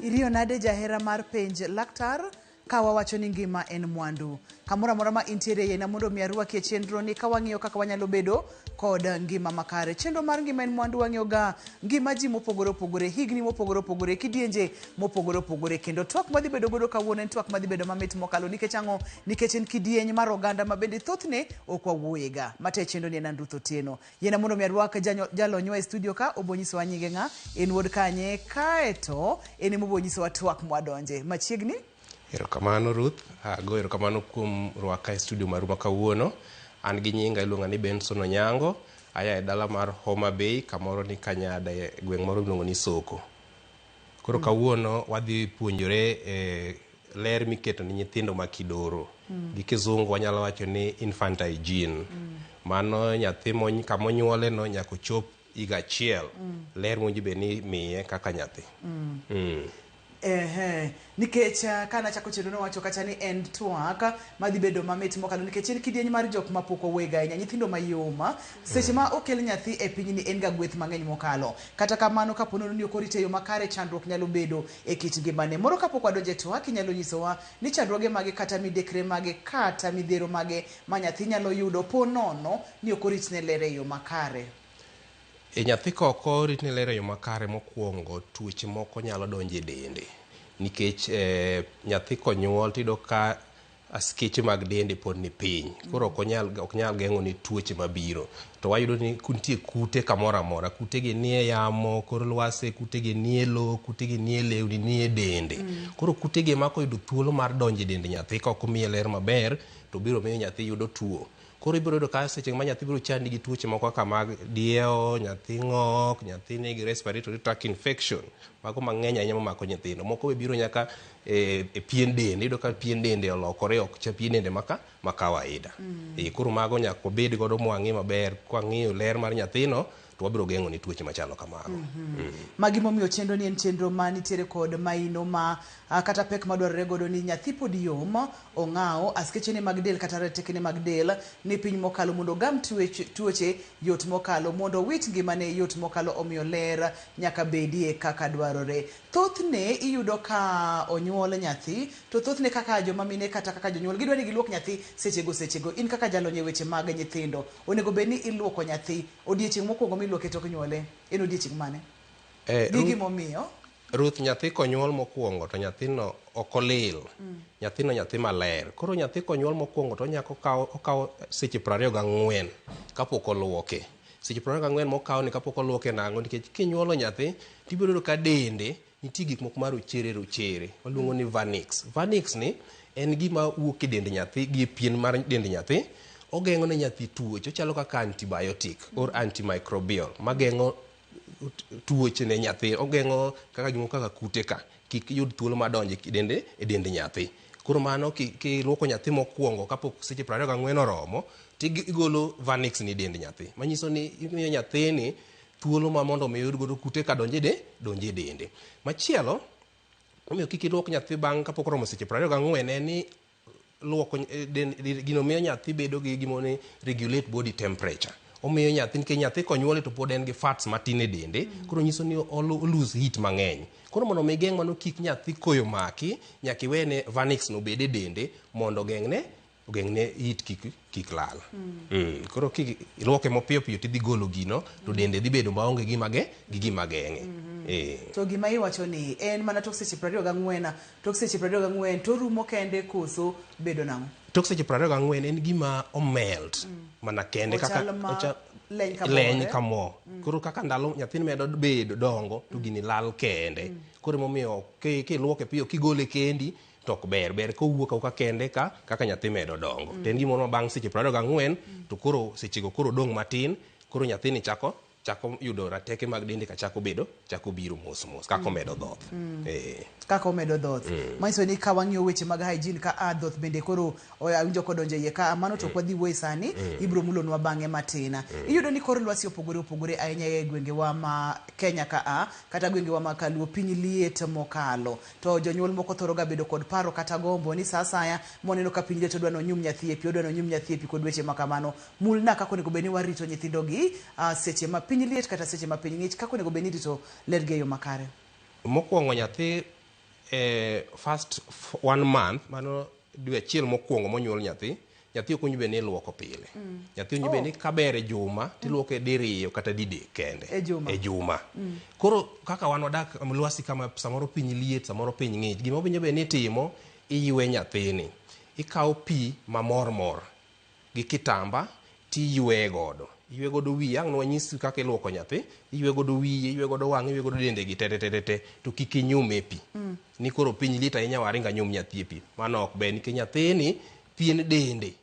Iriyo nade jahera mar penj laktar ka wawacho ni ngima en mwandu. Kamoro amora ma intiere yiena mondo mi arwaki e chenro ni ka wang'iyo kaka wanyalo bedo kod ngima makare. Chenro mar ngima en mwandu wang'iyo ga ngima ji mopogore opogore, higni mopogore opogore, kidienje mopogore opogore. Kendo twak madhi bedo godo kawuono en twak madhi bedo mamit mokalo nikech ang'o? Nikech en kidieny mar oganda ma bende thothne ok wawuoyega. Mate chenro ni en an Ruth Otieno. Yiena mondo mi arwak jalonywa e studio ka, obo nyisowa nyinge ng'a, en wuod kanye, kaeto en ema obo nyisowa twak mwadonje. Machiegni. Erokamano Ruth, ago erokamano kuom rwaka e studio maru ma kawuono. An gi nyinga iluonga ni Benson Onyango, aya e dala mar Homa Bay kamoro ni Kanyada e gweng' moro miluongo ni Soko. Koro kawuono wadhi puonjore e ler miketo ne nyithindo ma kidoro. Gi kizungu wanyalo wacho ni infant hygiene. Mano nyathi kamonyuole no nyaka ochop higa achiel. Ler mowinjo bed ni imiye kaka nyathi. Ehe, nikech ka nachako chenro nowacho kacha ni en twak madhi bedo mamit mokalo nikech en kidieny mar jok ma pok owega ahinya, nyithindo mayom. Seche ma okel nyathi e pinyni en ga gweth mang'eny mokalo. Kata kamano kapo nono ni ok orite e yo makare chandruok nyalo bedo e kit ngimane. Moro kapok wadonjo e twak inyalo nyisowa ni chandruoge mage kata midekre mage kata midhiero mage ma nyathi nyalo yudo po nono ni ok oritne ler e yo makare. E nyathi ka ok oritne ler e yo makare mokwongo tuoche moko nyalo donjo e dende nikech eh, nyathi konyuol tiyudo ka askeche mag dende pod ni piny koro ok onyal ok nyal geng'o ne tuoche mabiro to wayudo ni nitie kute kamoro amora kute gi nie yamo kor lwasi kute gi nie lowo kute gi nie lewni nie dende koro kute gi ema koyudo thuolo mar donjo e dend nyathi ka ok omiye ler maber to biro miyo nyathi yudo tuo Koro ibiro yudo ka seche ma nyathi biro chandi gi tuoche moko kaka mag diewo, nyathi ng'ok, nyathi nigi respiratory tract infection. Mago mang'eny ahinya mamako nyithindo. Moko be biro nyaka e, e pien dende. Iyudo ka pien dende olokore ok cha pien dende maka ma kawaida. E, koro mago nyaka wabed godo mwang'i maber. Kwang'iyo ler mar nyathino to wabiro geng'o ne tuoche machalo kamago. Magi momiyo chenro ni en chenro ma nitiere kod maino ma kata pek madwarore godo ni nyathi pod yom, ong'aw, askechene mag del kata ratekene mag del ni piny mokalo mondo ogam tuoche yot mokalo, mondo owit ngimane yot mokalo omiyo ler nyaka bedie kaka dwarore. Thothne iyudo ka onyuol nyathi to thothne kaka joma mine kata kaka jonyuol gidwa ni giluok nyathi sechego sechego. In kaka jalony e weche mag nyithindo, onego bed ni iluoko nyathi odiechieng' mokwongo miluoke tok nyuole en odiechieng' mane? Eh, Gi Ruth, gimomiyo? Ruth nyathi konyuol mokwongo to nyathino ok olil. Nyathino nyathi maler. Koro nyathi konyuol mokwongo to onyako okawo okawo seche 24 kapok oluoke. Seche 24 mokawo ni kapok oluoke nang'o? Nikech kinyuolo nyathi tibiro yudo ka dende nitie gik moko ma rochere rochere. Waluongo ni vernix. Vernix ni en gima wuok e dend nyathi gi e pien mar dend nyathi. Ogeng'o ne nyathi tuoche. Ochalo kaka antibiotic or antimicrobial mageng'o tuoche ne nyathi. Ogeng'o kaka gimoro kaka kute ka kik yud thuolo mar donjo e dende e dend nyathi. Koro mano kiluoko nyathi mokwongo kapok seche 24 oromo tigolo vernix ni e dend nyathi. Manyiso ni imiyo nyathini thuolo ma mondo mi oyud godo kute ka donjo e de donjo e dende. Machielo omiyo kik iluok nyathi bang' kapok oromo seche 24 en ni luoko gino miyo nyathi bedo gi gimoro ni regulate body temperature. Omiyo nyathi nikech nyathi konyuole to pod en gi fats matin e dende, koro nyiso ni o lose heat mang'eny. Koro mondo mi igeng' mano kik nyathi koyo maki, nyaka iwene vernix no obed e dende mondo ogeng'ne ogeng'ne heat kik kik lal. Koro ki iluoke mapiyo piyo tidhi golo gino to dende dhi bedo maonge gima ge gi gima geng'e. Eh. To gima iwacho ni en mana tok seche 24 Tok seche 24 to orumo kende koso bedo nang'o? Tok seche 24 en gima omelt mana kende kaka Ochal ma leny ka leny mo, ka mo. Koro kaka ndalo nyathini medo bedo dongo to gini lal kende. Koro emomiyo kiluoke piyo kigole kendi to ok ber. Ber kowuok awuoka kende ka kaka nyathi medo dongo. To en gimoro ma bang' seche 24 to koro sechego koro odong' matin koro nyathini chako chako yudo rateke mag dende ka chako bedo chako biro mos mos kaka omedo dhoth. Eh. Kaka omedo dhoth. Manyiso ni ka wang'iyo weche mag hygiene ka a dhoth bende koro awinjo kodonjo iye ka mano to ok wadhi wuoye sani, ibiro mulonwa bang'e matin. Iyudo ni kor lwasi opogore opogore ahinya e gwengewa ma Kenya ka a kata gwengewa ma kaluo piny liet mokalo. To jonyuol moko thoro ga bedo kod paro kata gombo ni sa asaya moneno ka piny liet odwa nonyum nyathi e pi, odwa nonyum nyathi e pi kod weche ma kamano. Mulna kaka onego bed ni warito nyithindogi seche ma piny liet kata seche ma piny ng'ich, kaka onego bed ni irito lergi e yo makare. Mokwongo nyathi First one month, mano dwe achiel mokwongo monyuol nyathi, nyathi ok owinjo bed ni iluoko pile. Nyathi owinjo bed ni kaber e juma tiluoke diriyo kata didek kende. E juma. E juma. Koro kaka wan wadak lwasi kama samoro piny liet, samoro piny ng'ich, gima owinjo bed ni itimo, iywe nyathini. Ikawo pi mamor mor gi kitamba tiyueye godo. Iywe godo wiye, ang' nwanyisi kaka iluoko nyathi, iywe godo wiye, iywe godo wang'e, iywe godo dende gi te te te te, to kik inyume e pi. Ni koro piny liet ahinya waring anyum nyathi e pi. Mano ok ber nikech nyathini pien dende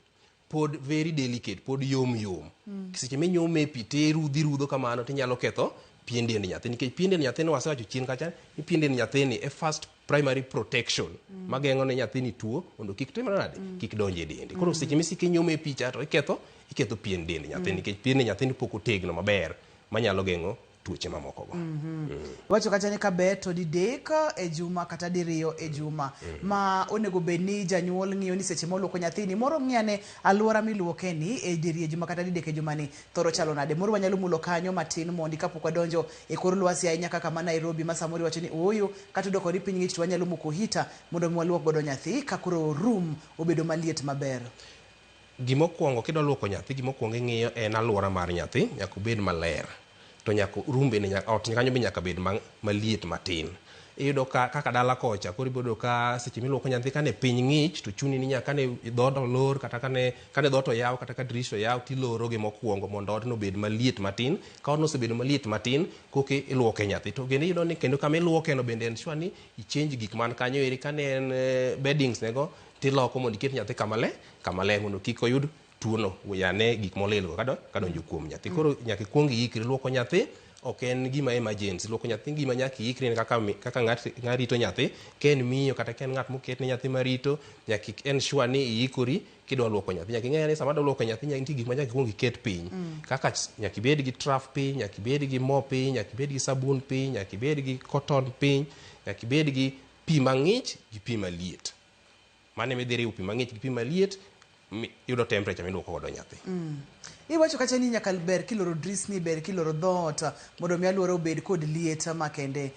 pod very delicate, pod yom yom. Seche minyume e pi tirudho irudho kamano tinyalo ketho pien dend nyathi nikech pien dend nyathini wasewacho chien kacha ni pien dend nyathini e first primary protection mageng'o ne nyathini tuo mondo kik timre nade, kik donj e dende. Koro seche misiko inyume e pi cha to iketho pien dend nyathini nikech pien dend nyathini pok otegno maber manyalo geng'o tuoche mamoko go. Iwacho kacha ni kaber to didek e juma kata diriyo e juma. Ma onego bed ni janyuol ng'iyo ni seche moluoko nyathini, moro ng'i ane alwora miluoke ni e diriyo e juma kata didek e juma ni thoro chalo nade. Moro wanyalo mulo kanyo matin mondi kapok wadonjo e kor lwasi ahinya kaka ma Nairobi ma samoro iwacho ni ooyo kata odoko ni piny ng'ich to wanyalo moko heater mondo mi waluok godo nyathi ka koro room obedo maliet maber. Gimokwongo kidwa luoko nyathi, gimokwongo ing'iyo en alwora mar nyathi, nyaka obed maler. To nyaka room bende, ot kanyo be nyaka bed maliet matin. Iyudo ka kaka dala kocha, koro ibiro yudo ka seche miluoko nyathi kane piny ng'ich to chuni ni nyaka kane dhoot olor kata kane dhoot oyaw kata ka dirisha oyaw tiloro gi mokwongo mondo odno obed maliet matin. Ka odno osebedo maliet matin, koka iluoke nyathi. To kendo iyudo ni kendo kama iluoke no bende ensure ni i-change gik man kanyo eri kane en beddings nego tiloko mondo iket nyathi kama ler, kama ler mondo kik oyud tuono yane gik molil go kadonjo kuom nyathi. Koro nyaka ikuong iikri luoko nyathi ok en gima emergency. Luoko nyathi gima nyaka iikri kaka ng'at rito nyathi, ka en miyo kata ka en ng'at moket ne nyathi marito, nyaka ensure ni iikori kidwa luoko nyathi. Nyaka ing'e ni sama adwa luoko nyathi nitie gik ma nyaka ikuong iket piny. Kaka nyaka ibed gi trough piny, nyaka ibed gi mo piny, nyaka ibed gi sabun piny, nyaka ibed gi cotton piny, nyaka ibed gi pi mang'ich gi pi maliet. Mano ema idhi riwo pi mang'ich gi pi maliet, yudo temperature miluoko godo nyathi. Iwacho kacha ni nyaka ber kiloro drisni, ber kiloro dhoot mondo mi alwora obed kod liet makende.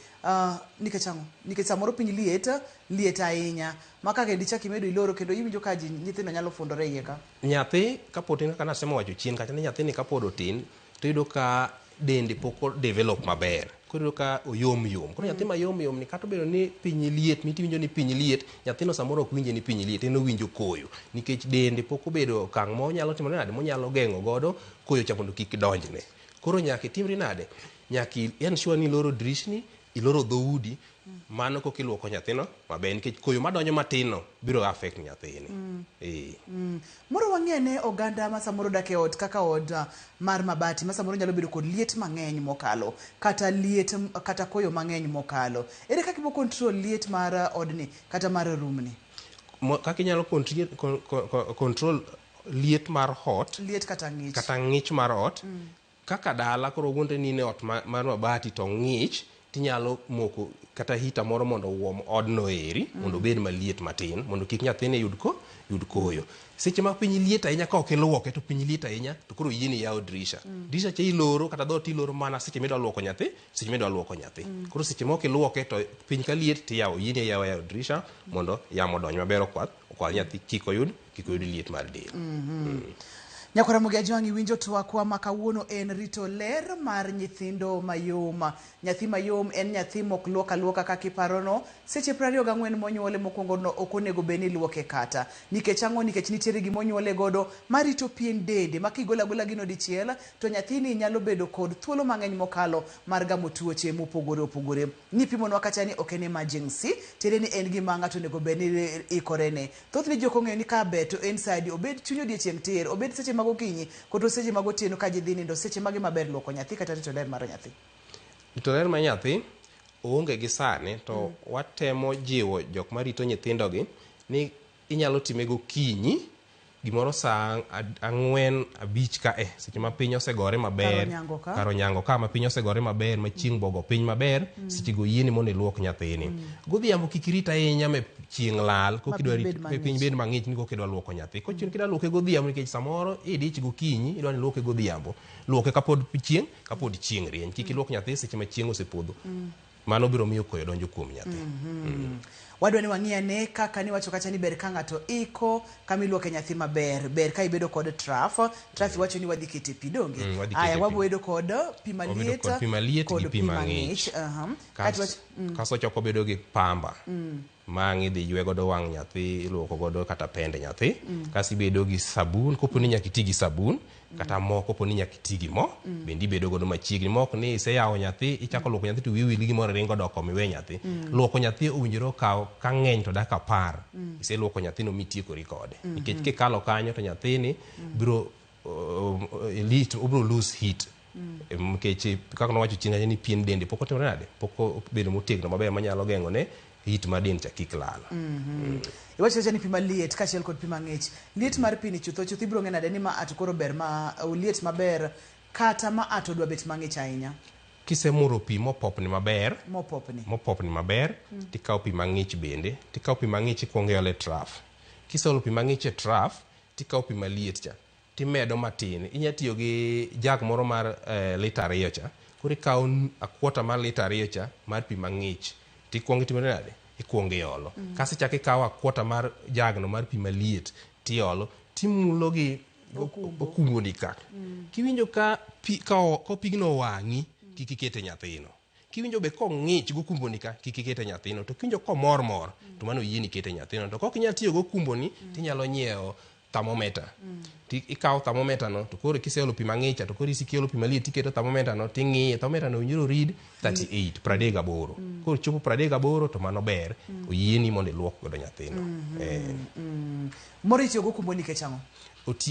Nikech ang'o? Nikech samoro piny liet, liet ahinya. Ma ka kendo ichak imedo iloro kendo iwinjo ka ji nyithindo nyalo fundore iye ka. Nyathi kapod tin kaka nasemo wacho chien kacha ni nyathini kapod otin to iyudo ka dende pok o develop maber. Koro iyudo ka oyom yom. Koro nyathi mayom yom ni kata obedo ni piny liet, mitiwinjo ni piny liet, nyathino samoro ok winje ni piny liet, en owinjo koyo. Nikech dende pok obedo okang' monyalo timo nade, monyalo geng'o godo koyo cha mondo kik donjne. Koro nyaka itimri nade, nyaka ensure ni iloro dirishni, iloro dhoudi, mano koka iluoko nyathino maber nikech koyo madonjo matin no biro affect nyathini. Moro wang'e ne oganda ma samoro dak e ot kaka od mar mabati ma samoro nyalo bedo kod liet mang'eny mokalo kata liet kata koyo mang'eny mokalo. Ere kaka ibo control liet mar odni kata mar room ni? Kaka inyalo control liet mar ot, liet kata ng'ich, kata ng'ich mar ot. Kaka dala koro wuondre ni in e ot mar mabati to ng'ich, tinyalo moko kata heater moro mondo owuom odno eri mondo obed maliet matin mondo kik nyathini yud koyo. Seche ma piny liet ahinya ka ok iluoke to piny liet ahinya to koro yieni yawo dirisha. Dirisha cha iloro kata dhoot iloro mana seche midwa luoko nyathi, seche midwa luoko nyathi. Koro seche ma ok iluoke to piny ka liet tiyawo, yieni ayawa yawo dirisha mondo yamo odonj maber okwadh nyathi kik oyud liet mar del. Nyakwar Ramogi Ajwang' iwinjo twakwa ma kawuono en rito ler mar nyithindo mayom. Nyathi mayom en nyathi mok luok aluoka kaka iparono. Seche 24 monyuole mokwongo no ok onego bed ni iluoke kata. Nikech ang'o? Nikech nitiere gima onyuole godo marito pien dende ma kigolo agola gino dichiel to nyathini nyalo bedo kod thuolo mang'eny mokalo mar gamo tuoche mopogore opogore. Nipimonwa kacha ni ok en emergency, tiende ni en gima ng'ato onego bed ni ikorene. Thothne ji ok ong'eyo ni ka ber to en sa adi, obed chuny odiechieng' tir, obed seche mag okinyi, kata seche mag otieno ka ji dhi nindo, seche mage maber luoko nyathi kata rito ler mar nyathi? Rito ler mar nyathi oonge gi sani to watemo jiwo jok marito nyithindogi ni inyalo time gokinyi gimoro saa 4 5 ka seche ma piny osegore maber, kar onyango ka ma piny osegore maber, ma chieng' bogo piny maber, seche go yieni mondo iluok nyathini. Godhiambo kik irit ahinya me chieng' lal, koka idwa rit piny bed mang'ich ni koka idwa luoko nyathi. Kochuno kidwa luoke godhiambo nikech samoro idich gokinyi, idwa ni iluoke godhiambo. Luoke kapod chieng' rieny. Kik iluok nyathi seche ma chieng' osepodho. Mano biro miyo koyo donjo kuom nyathi. Wadwa ni wang'i ane kaka niwacho kacha ni ber ka ng'ato iko kama iluoke nyathi maber. Ber ka ibedo kod trough. Trough iwacho ni wadhi kete pi donge? Wadhi kete Aya, pi. wabo bedo kod pi Wabedo maliet kod pi maliet kod gi pi mang'ich. Aha. Kaeto Kasto ochako bedo gi pamba ma ang' idhi ywe godo wang' nyathi, iluoko godo kata pende nyathi. Kasto ibedo gi sabun, kopo ni nyaka iti gi sabun, kata mo kopo ni nyaka iti gi mo, bende ibedo godo machiegni. Mok ni iseyawo nyathi, ichako luoko nyathi to wiyi wil gi gimoro ringo dok oko miwe nyathi. Luoko nyathi owinjore okaw ka ng'eny to dakika 10. Iseluoko nyathino mitiekori kode. Nikech kikalo kanyo to nyathini biro lit, obiro lose heat. Nikech kaka nowacho chien kanyo ni pien dende pok otimore nade? Pok obedo motegno maber manyalo geng'o ne heat mar dend cha kik lal. Iwacho kacha ni pi maliet kaachiel kod pi mang'ich. Liet mar pi ni chutho chutho ibiro ng'e nade ni ma to koro ber ma liet maber kata ma to dwa bet mang'ich ahinya? Kisemuro pi mopopni maber, Mopopni. mopopni maber, tikawo pi mang'ich bende, tikawo pi mang'ich ikuongo iolo e trough. Kiseolo pi mang'ich e trough, tikawo pi maliet cha, timedo matin. Inya tiyo gi jug moro mar lita 2 cha, koro ikawo a quarter mar lita 2 cha mar pi mang'ich, tikuongo itimo nade? Ikuongo iolo. Kasto ichako ikawo a quarter mar jug no mar pi maliet, tiolo, timulo gi okumbo ni ka. Kiwinjo ka pi, ka pigno owang'i, kik ikete nyathino. Kiwinjo be kong'ich gokumbo ni ka, kik ikete nyathino. To kiwinjo komor mor, to mano oyieni kete nyathino. To kok inyal tiyo gokumbo ni, tinyalo nyiewo thermometer. Ti ikawo thermometer no, to koro kiseolo pi mang'ich cha, to koro isiko iolo pi maliet tiketo thermometer no, ting'iye. Thermometer no owinjore orid 38, 38. Koro chopo 38 to mano ber, oyieni mondo iluok godo nyathino. Moro itiyo gokumbo nikech ang'o?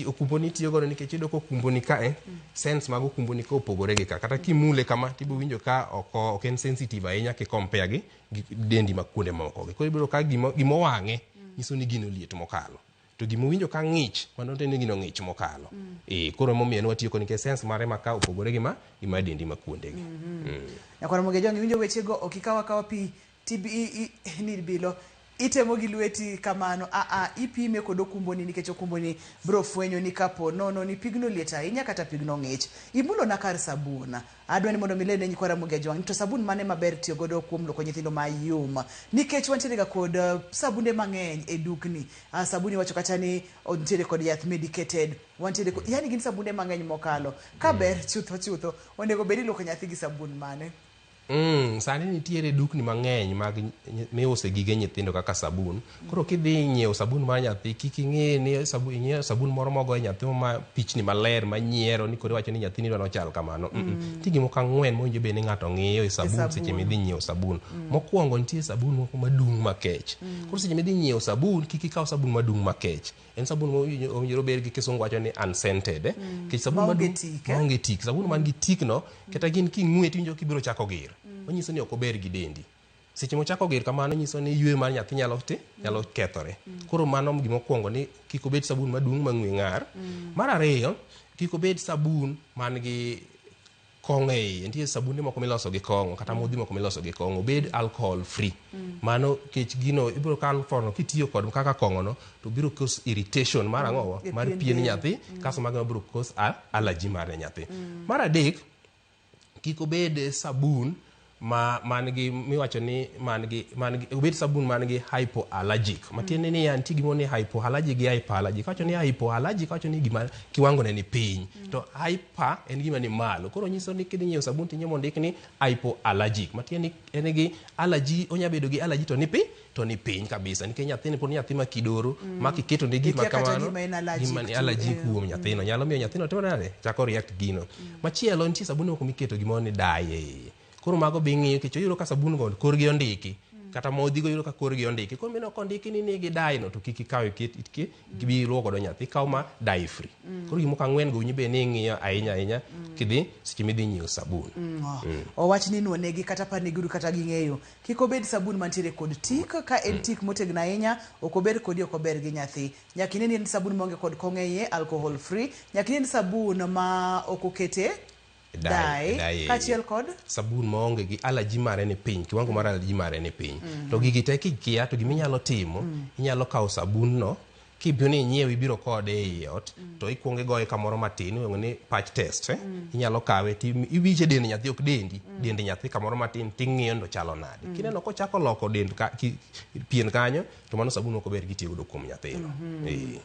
Okumbo ni itiyo godo nikech iyudo ka okumbo ni kae, sense mag okumbo ni ka opogore gi ka. Kata kimule kama, tibiro winjo ka ok en sensitive ahinya ki compare gi dendi ma kuonde moko gi. Koro ibiro ka gima owang'e, nyiso ni gino liet mokalo. To gima owinjo ka ng'ich, mano tiende ni gino ng'ich mokalo. Koro emomiyo ne watiyo kode nikech sense mare ma ka opogore gi ma dendi ma kuonde gi. Nyakwar Ramogi Ajwang', iwinjo wechego, ok ikaw akawa pi ni bilo, itemo gi lweti kamano, ipime kod okumboni nikech okumboni biro fwenyo ni kapo nono ni pigno liet ahinya kata pigno ng'ich. Imulo na kar sabun. Adwa ni mondo mi lerne nyikwa Ramogi Ajwang' to sabun mane maber tiyo godo kuom luoko nyithindo mayom, nikech wantiere ga kod sabunde mang'eny e dukni. Sabuni iwacho kacha ni nitiere kod yath medicated, wantiere kod, yani gin sabunde mang'eny mokalo. Ka ber chutho chutho, onego bed ni iluoko nyathi gi sabun mane? Sani nitiere dukni mang'eny mag miuse gige nyithindo kaka sabun. Koro kidhi nyiewo sabun mar nyathi, kik ing'i ni ing'iewo sabun moro mogo e nyathi ma pichni maler manyiero ni koro iwacho ni nyathini dwa nochal kamano. Nitie gimoko ang'wen mowinjo bed ni ng'ato ng'iyo e sabun seche midhi nyiewo sabun. Mokwongo nitie sabun moko madung' makech. Koro seche midhi nyiewo sabun, kik ikaw sabun madung' makech. En sabun mowinjore obed gi kisungu wacho ni unscented. Nikech sabun Maonge madung' tik, maonge tik. Sabun man gi tik no, kata gin king'we tiwinjo kibiro chako gir. Onyiso ni ok ober gi dendi. Seche mochako gir kamano nyiso ni yweyo mar nyathi nyalo kethore. Koro mano gima okwongo ni kik obed sabun madung' mang'we ng'ar. Mar ariyo, kik obed sabun man gi kong'o e iye. Nitie sabunde moko miloso gi kong'o kata modhi moko miloso gi kong'o. Obed alcohol free. Mano kech gino ibiro ka alcohol no kitiyo kod kaka kong'o no to biro cause irritation mar ang'o? E Mar pien pien del. nyathi, kasto mago biro cause allergy mar nyathi. Mar adek, kik obed sabun ma man gi miwacho ni man gi man gi obed sabun man gi hypoallergic. Matiende ni ya nitie gimoro ni hypoallergic gi hyperallergic. Kawacho ni hypoallergic, kawacho ni gima kiwango ne ni piny. To hyper en gima ni malo. Koro nyiso ni kidhi nyiewo sabun tinyiewo mondik ni hypoallergic. Matiende ni en gi allergy, onya bedo gi allergy to ni piny, to ni piny kabisa. Nikech nyathini pod nyathi ma kidoro, ma kiketo ne gima Ikia kata kamano, gima en allergic gima ni to, allergic kuom nyathino, nyalo miyo nyathino timo nade? Chako react gino. Machielo nitie sabun moko miketo gimoro ni dye e iye. Koro mago be ing'iyo nikech iyudo ka sabun go korgi ondiki. Kata modhi go iyudo ka korgi ondiki. Koro mineno kondiki ni nigi dye no to kik ikaw iket bi iluok godo nyathi. Ikaw ma dye free. Koro gimoko ang'wen go winjo bed ni ing'iyo ahinya ahinya kidhi seche midhi nyiewo sabun. Owach ni nuonegi kata parnegiuru kata ging'eyo. Kik obed sabun mantiere kod tik, ka en tik motegno ahinya, ok ober kodi, ok ober gi nyathi. Nyaka ine ni en sabun maonge kod kong'o e iye, alcohol free. Nyaka ine ni sabun ma ok okete dye, kaachiel kod sabun maonge gi allergy mare ni piny, kiwango mar allergy mare ni piny. To gigi te kikia to gima inyalo timo, inyalo kawo sabun no Kibiro ni inyiewe ibiro kode ei ot to ikuongo igoye kamoro matin iluongo ni patch test eh? Inyalo kawe ti iwiche dend nyathi ok dendi dend nyathi kamoro matin ting'iyo ni to chalo nade. Kineno kochako loko dend ka, ki, pien kanyo to mano sabun ok ober gitiyo godo kuom nyathino. Eh.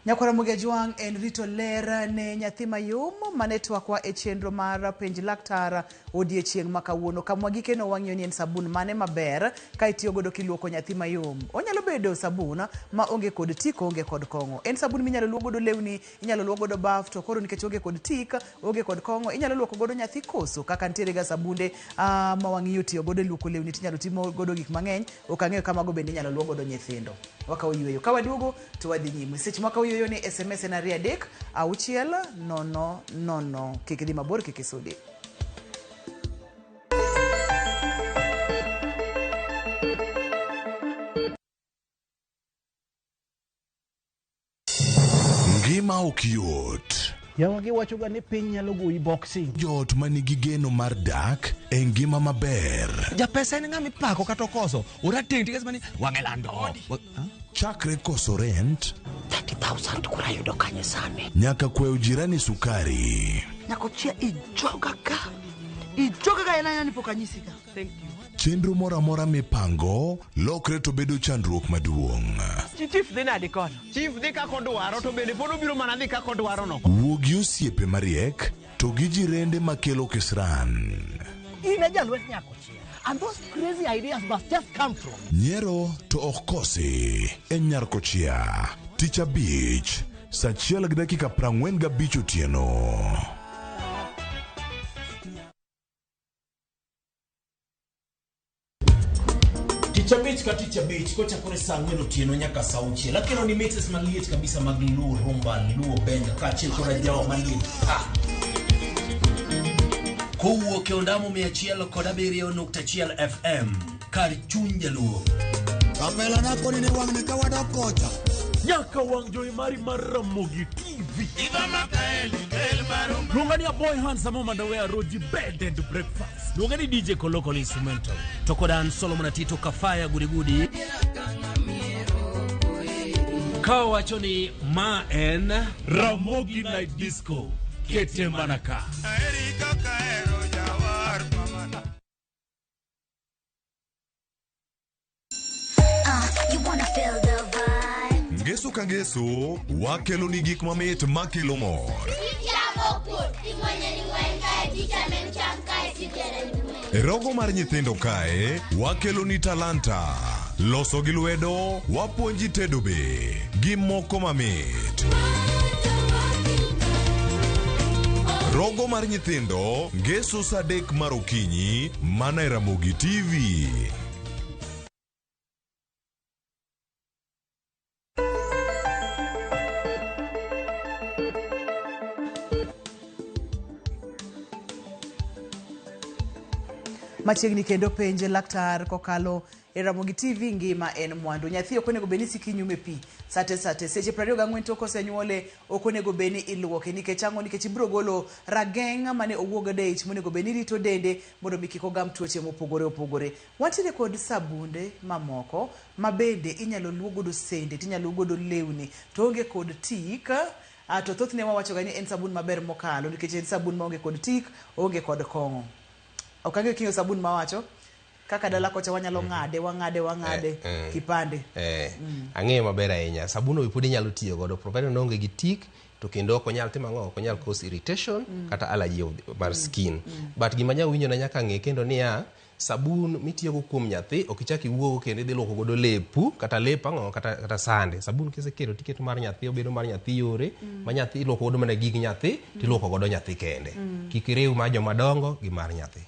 Nyakwar Ramogi Ajwang' en rito ler ne nyathi mayom mane twakwa e chenro mar penj laktar odiechieng' ma kawuono. Kama gikeno wang'iyo ni en sabun mane maber ka itiyo godo kiluoko nyathi mayom. Onyalo bedo sabun ma onge kod tik, onge kod kong'o. En sabun minyalo luok godo lewni, inyalo luok godo baf, to koro nikech onge kod tik, onge kod kong'o, inyalo luoko godo nyathi koso. Kaka nitiere ga sabunde ma wang'iyo tiyo godo e luoko lewni tinyalo timo godo gik mang'eny. Ok ang'eyo ka mago bende inyalo luok godo nyithindo. Wakawo yueyo. Ka waduogo to wadhi nyime. Seche ma wakawo yueyo ni SMS en 2 3 6 0 0. Kik idhi mabor, kik isudi. Ngima ok yot. Yawa giwachoga ni piny nyalo goyi boxing. Joot ma nigi geno mar dak e ngima maber. Japesa en ng'ama ipako kata okoso. Orateng' tikes mani wang'e lando. Chakre koso rent 30,000 koro ayudo kanye sani? nyaka kwayo jirani sukari. Nyakochia ijoga ka. Ijoga ka en aena ni pok anyisi ka. Thank you. Chenro moro amora mipango lokre to bedo chandruok maduong'. Chief dhi nadi kono? Chief dhi kaka odwaro to bende pod obiro mana dhi kaka odwaro no. Wuo gi osiepe mariek to gi jirende makelo kisran. In e jalwet Nyakochia. And those crazy ideas must just come from. Nyiero to ok kosi e Nyarkochia. Tich abich, saa achiel gi dakika 45 otieno. Tich abich ka tich abich kochakore saa ang'wen otieno nyaka saa auchiel akelo ni mixes maliet kabisa mag Luo Rumba, Luo Benga kaachiel kod ajawa maliet pa. Kowuok e ondamo 107.1 FM kar chuny jaluo. Kapela na koni ni wang'ni ka wadok kocha. Nyaka wang' jowi mari mar Ramogi TV. Luonga ni Aboy Handsome Mandawe Aroji Bed and Breakfast. Luonga ni DJ Koloko Instrumental. To kod an Solomon Atito Kafaya Gudigudi. Ka wacho ni ma en Ramogi Night Disco. Kete mana ka. You wanna feel the vibe. Ngeso ka ngeso, wakelo ni gik mamit makelo mor. E rogo mar nyithindo kae, wakelo ni talanta. Loso gi lwedo, wapuonji tedo be, gi moko mamit. Rogo mar nyithindo, ngeso saa adek mar okinyi, mana e Ramogi TV. Machiegni kendo penje laktar kokalo e Ramogi TV ngima en mwandu. Nyathi ok onego bed ni sik inyume pi sate sate. Seche 24 tok osenyuole ok onego bed ni iluoke. Nikech ang'o? Nikech ibiro golo rageng' mane owuok godo e ich monego bed ni rito dende mondo mi kik ogam tuoche mopogore opogore. Wantiere kod sabunde mamoko ma bende inyalo luok godo sende tinyalo luok godo lewni to onge kod tik. To thothne wawachoga ni en sabun maber mokalo nikech en sabun maonge kod tik, onge kod kong'o. Ok ang'eyo king'eyo sabun mawacho. Kaka dala kocha wanyalo ng'ade, wang'ade, wang'ade kipande. Ang'eyo maber ahinya. Sabun no pod inyalo tiyo godo provided noonge gi tik to kendo ok onyal timo ang'o, ok onyal cause irritation kata allergy mar skin. But gima jawinjo na nyaka ng'e kendo niya, sabun mitiyogo kuom nyathi ok ichak iwuogo kendo idhi luoko godo lepu kata lep ang'o kata sande. Sabun kiseketo tiketo mar nyathi obedo mar nyathi yore ma nyathi iluoko godo mana gig nyathi tiluoko godo nyathi kende. Kik iriw mar joma dongo gi mar nyathi.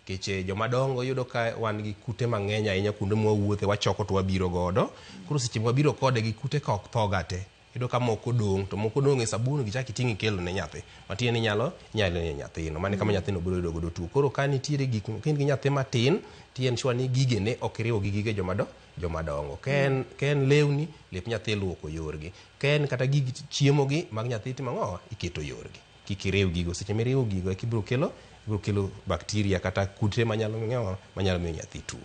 Nikech joma dongo yudo ka wan gi kute mang'eny ahinya kuonde mwawuothe wachoko to wabiro godo. Koro seche mwabiro kode gi kute ka ok tho ga te. Iyudo ka moko dong' to moko dong' e sabun gichak iting' ikelo ne nyathi. Matiende ni nyalo nyalo hinyo nyathino. Mano e kama nyathino biro yudo godo tuo. Koro ka nitiere gik ka in gi nyathi matin to ensure ni gigene ok iriwo gi gige joma joma dongo. Ka en lewni, lep nyathi iluoko yorgi. Ka en kata gig chiemo gi mag nyathi itimo ang'o? Iketo yorgi. Kik iriw gigo. Seche miriwo gigo eka ibiro kelo ibiro kelo bacteria kata kute manyalo miyo nyathi tuo.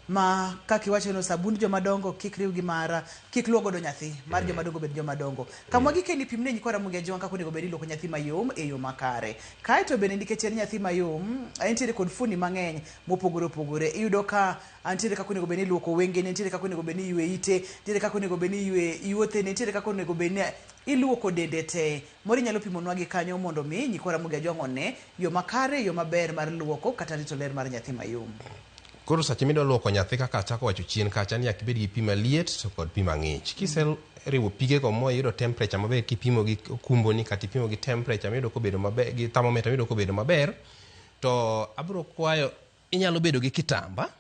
Ma kaka iwacho no sabund joma dongo kik riw gi mar kik luo godo nyathi mar joma dongo bed joma dongo. Kama gikeni pimne nyikwa Ramogi Ajwang' kaka onego bed ni iluoko nyathi mayom e yo makare. Kaeto bende nikech en nyathi mayom, entiere kod fuoni mang'eny mopogore opogore. Iyudo ka nitiere kaka onego bed ni iluoko wengene, nitiere kaka onego bed ni iywe ite, nitiere kaka onego bed ni iywe yuothene, nitiere kaka onego bed ni iluoko dende te. Moro inyalo pimonwa gi kanyo mondo mi nyikwa Ramogi Ajwang' one yo makare, yo maber mar luoko kata rito ler mar nyathi mayom. Koro seche midwa luoko nyathi kaka achako wacho chien kacha ni nyaka ibed gi pi maliet to kod pi mang'ich. Kiseriwo pigego moyudo temperature maber kipimo gi okumboni kata ipimo gi temperature miyudo kobedo maber gi thermometer miyudo kobedo maber to abiro kwayo inyalo bedo gi kitamba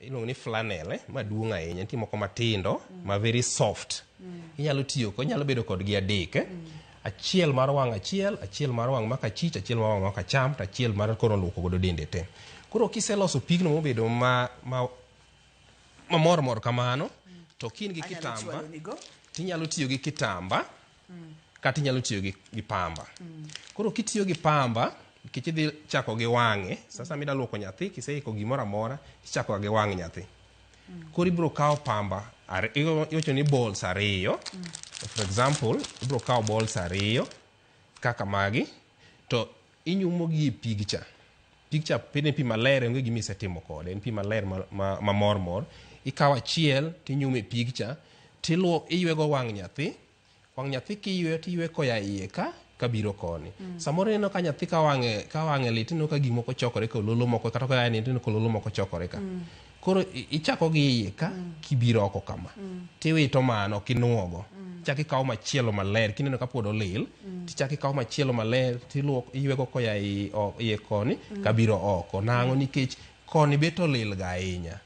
iluongo ni flannel eh, maduong' ahinya nitie moko matindo ma very soft inyalo tiyo ko inyalo bedo kodgi adek eh. Achiel mar wang' achiel, achiel mar wang' maka achich, achiel mar wang' maka acham, to achiel mar koro luoko godo dende te. Koro kiseloso pigno mobedo ma ma mamor mor kamano, to ka in gi Anyalo kitamba, chwalonigo. tinyalo tiyo gi kitamba kata inyalo tiyo gi, gi pamba. Koro kitiyo gi pamba, nikech idhi chako gi wang'e, sasa mida luoko nyathi, kiseiko gimoro amora, tichako gi wang' nyathi. Koro ibiro kawo pamba, iwacho ni balls ariyo. For example, ibiro kawo balls ariyo kaka magi, to inyumo gi e pig cha. Pig cha en pi maler, onge gima isetimo kode, en pi maler ma mor mor. Ikawo achiel tinyumo e pig cha, tiluo iywego wang' nyathi. Wang' nyathi kiyweyo tiywe koya iye ka kabiro koni. Samoro ineno ka nyathi ka wang'e lit, ineno ka gik moko chokore ka ololo moko, kata koya nindo ineno ka ololo moko chokore ka. Koro ichako gi iye ka kibiro oko kama. Tiwito mano ok inuogo. Ichako ikawo machielo maler kineno ka pod olil, tichako ikawo machielo maler tiluoko iywego koya iye koni kabiro oko. Nang'o nikech koni bet olil ga ahinya.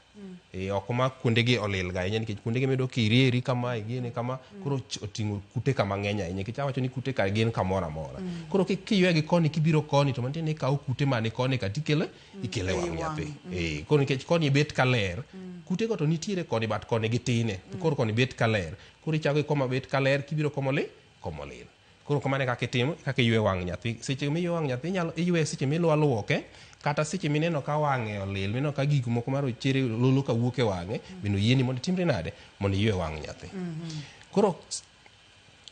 Oko ma kuondegi olil ga ahinya nikech kuondegi miyudo kirieri kama igine kama koro oting'o kute kama ng'eny ahinya nikech awacho ni kute ka gin kamoro amora. Koro kiywe gi koni kibiro koni to mantie ni ikawo kute mani koni ka tikele ikele wang' nyathi. Koro nikech koni bet kaler, kute go to nitiere koni but koni gitine. To koro koni bet kaler. Koro ichako gi koma bet kaler kibiro komolil komolil. Koro kamano e kaka itimo, kaka iywe wang' nyathi. Seche miywe wang' nyathi inyalo iywe seche milwa luoke kata seche mineno ka wang'e olil, mineno ka gik moko marochere lolo ka wuok e wang'e, bende oyieni mondo itimri nade? Mondo iywe wang' nyathi. Koro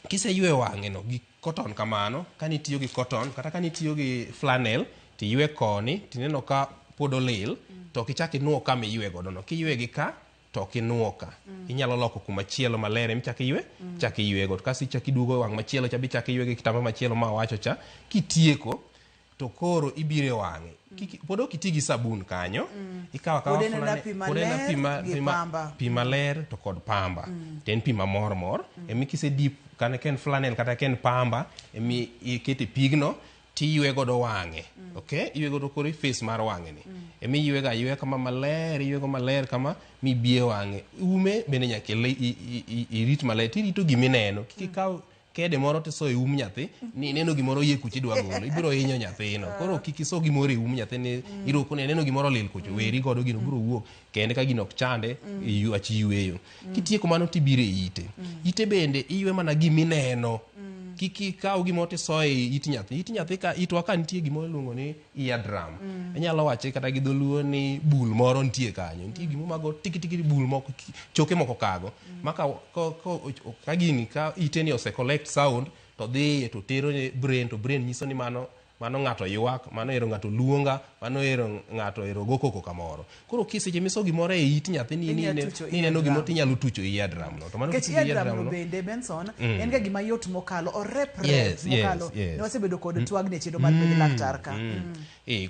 kiseywe wang'e no gi cotton kamano, kane itiyo gi cotton kata kane itiyo gi flannel, tiywe koni, tineno ka pod olil, to ok ichak inuo kama iywe godo no. Kiywe gi ka, to ok inuo ka. Inyalo loko kuma chielo maler ema ichak iywe, ichak iywe go. Kasto ichak iduogo wang' machielo cha be ichak iywe gi kitamba machielo ma awacho cha. Kitieko, to koro ibiro e wang'e. Pod ok iti gi sabun kanyo. Ikawo akawa Pod en flannel, pi pod en maler pi ma- gi pi ma- pamba. pi maler to kod pamba. To en pi mamor mor. Emi kise dip, kata ka en flannel kata ka en pamba, emi ikete pigno, tiywe godo wang'e. Okay? Iywe godo koro face mar wang'e ni. Emi iywe ga ayweya kama maler, iywe go maler kama mibie wang'e. Ume bende nyaka irit maler, tirito gimineno. Kik ikaw kede moro tiso e um nyathi, ni ineno gimoro yie kucho idwa golo, ibiro hinyo nyathino. Koro kik iso gimoro e um nyathi ni iroko ni ineno gimoro olil kucho, weri godo gino biro wuok kende ka gino ok chande, wach yweyo. Kitieko mano tibiro e ite. Ite bende iywe mana gimineno. Kik ikaw gimoro tisoyo e it nyathi. It nyathi ka itwa ka nitie gimoro iluongo ni eardrum. Inyalo wache kata gi dholuo ni bul moro nitie kanyo. Nitie gimoro mago tiki tiki bul moko, choke moko kago. Ma ka gini ka ite ni ose collect sound to dhiye to tero ne brain to brain nyiso ni mano ng'ato ywak, mano ero ng'ato luonga, mano ero ng'ato ero go koko kamoro. Koro kiseche miso gimoro e it nyathi ni ineno gimoro tinyalo tucho eardrum no. To mano Nikech kitucho eardrum eardrum no no bende Benson en ga gima yot mokalo, orep rep mokalo. Ne wasebedo kod twag ne chenro mar penj laktar ka.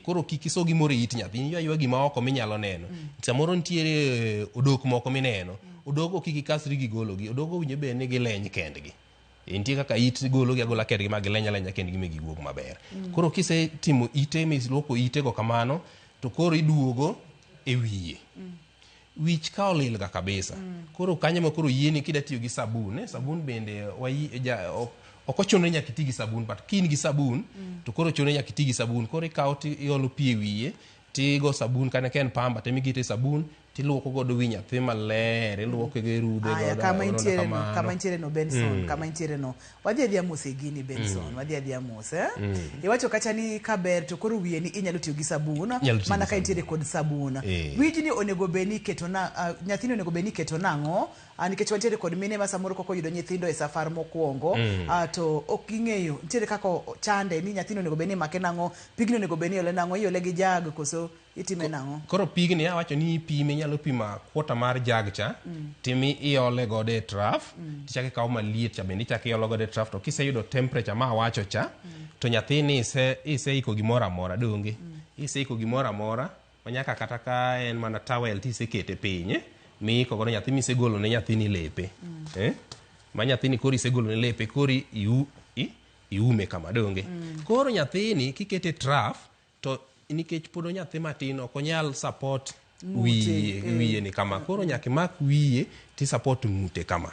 Koro kik iso gimoro e it nyathi, iywa ywa gima oko minyalo neno. Samoro nitiere odok moko mineno. Odogo kik ikasri gi gologi, odogo winjo bed ni gileny kendgi. Nitie kaka it gologi agola kendgi ma gileny alenya kendgi mi giwuog maber. Koro kisetimo ite miluoko itego kamano, to koro iduogo e wiye. Wich ka olil ga kabisa. Koro kanyo ma koro yieni kida tiyo gi sabun, sabun bende ok ochuno ni nyaka iti gi sabun, but ka in gi sabun, to koro chuno ni nyaka iti gi sabun. Koro ikawo ti iolo pi e wiye, tigo sabun, kata ka en pamba to emikete sabun, Tiluoko godo wi nyathi maler, iluoke go irudhe Aya, godo. kama godo intiere no, kamano. kama intiere no Benson, kama intiere no. Wadhi adhiya mos e gini Benson, wadhi adhiya mos eh? Iwacho kacha ni kaber to koro wiye ni inyalo tiyo gi sabun, Inyalo tiyo mana gi ka intiere kod sabun. Eh. Wijni onego bed ni iketo na nyathini onego bed ni iketo nang'o? Nikech wantiere kod mine ma samoro kok oyudo nyithindo e safar mokwongo, to ok ging'eyo nitiere kaka chande ni nyathini onego bed ni imake nang'o, pigni onego bed ni iole nang'o, iole gi jag koso itime nang'o? Koro pigni awacho ni ipime, inyalo pimo quarter mar jug cha, timi iole godo e trough, tichako ikawo maliet cha bende ichako iolo godo e trough, to kiseyudo temperature ma awacho cha, to nyathini iseiko gimoro amora, donge? Iseiko gimoro amora, ma nyaka kata ka en mana towel tisekete piny, miiko godo nyathi misegolo ne nyathini lepe. Eh? Ma nyathini koro isegolo ne lepe, koro iume kama, donge? Koro nyathini kikete trough, to nikech pod nyathi matin ok onyal support wiye, wiye ni kama. Koro nyaka imak wiye ti support ng'ute kama.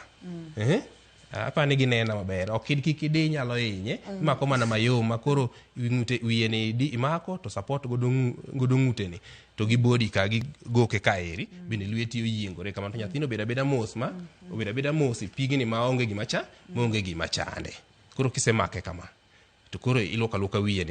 Apa ni ginena maber. Ok kik idi nyalo hinye, imako mana mayom ma koro ng'ute wiye ni idi imako to support godo godo ng'ute ni to gi body ka gi goke ka eri bende lweti oyiengore kama to nyathino obedo abeda mos ma obedo abeda mos e pigni ma onge gima cha maonge gima chande. Koro kisemake kama to koro iluoko aluoka wiye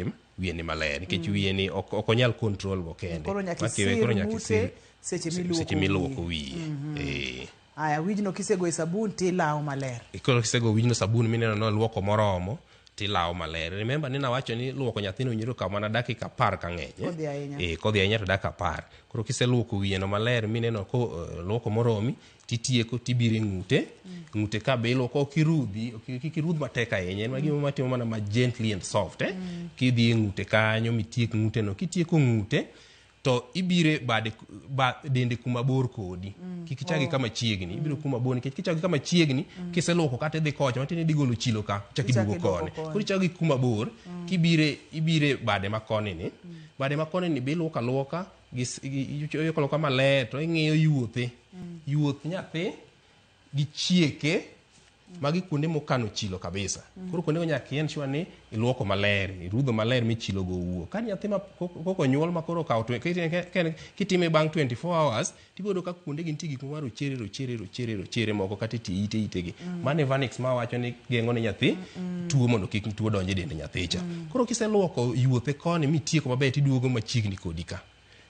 ni maler nikech wiye ni ok onyal control go kende. Koro nyaka Makiwe, koro isir nyaka ng'ute isir seche seche miluoko miluoko wiye. wiye. Aya, wijno kisego e sabun tilawo maler. Koro kisego wijno sabun mineno no luoko moromo tilawo maler. Remember ni nawacho ni luoko nyathino owinjore okaw mana dakika 10 ka ng'eny. Kodhi ahinya. Kodhi ahinya to dakika 10. Koro kiseluoko wiye no maler mineno ko luoko moromi titieko tibiro e ng'ute. Ng'ute ka be iluoko ok irudhi, kik irudh matek ahinya. En gima matimo mana ma gently and soft. Kidhi e ng'ute kanyo mitiek ng'ute no. Kitieko ng'ute to ibire bade dende kuma bor kodi. Kik ichak gi kama chiegni, ibiro kuma bor nikech kichako gi kama chiegni, kiseluoko kata idhi kocha, matiende idhi golo chilo ka, ichak Ichak iduogo iduogo koni. koni. Koro ichako gi kuma bor, kibire ibire bade ma koni ni. Bade ma koni ni be iluoko aluoka gi iluoko aluoka maler to ing'iyo yuothe. Yuoth nyathi gi chieke magi kuonde mokano chilo kabisa. Koro kuonde go nyaka i ensure ni iluoko maler, irudho maler mi chilo go owuok. Ka nyathi ma koko nyuol ma koro okawo kitime bang' 24 hours, tibiro yudo ka kuonde gi nitie gik moko rochere rochere rochere rochere moko kata e tie ite itegi. Mano e vernix ma wacho ni geng'o ne nyathi tuo mondo kik tuo donj e dend nyathi cha. Koro kiseluoko yuothe koni mitieko maber tiduogo machiegni kodi ka.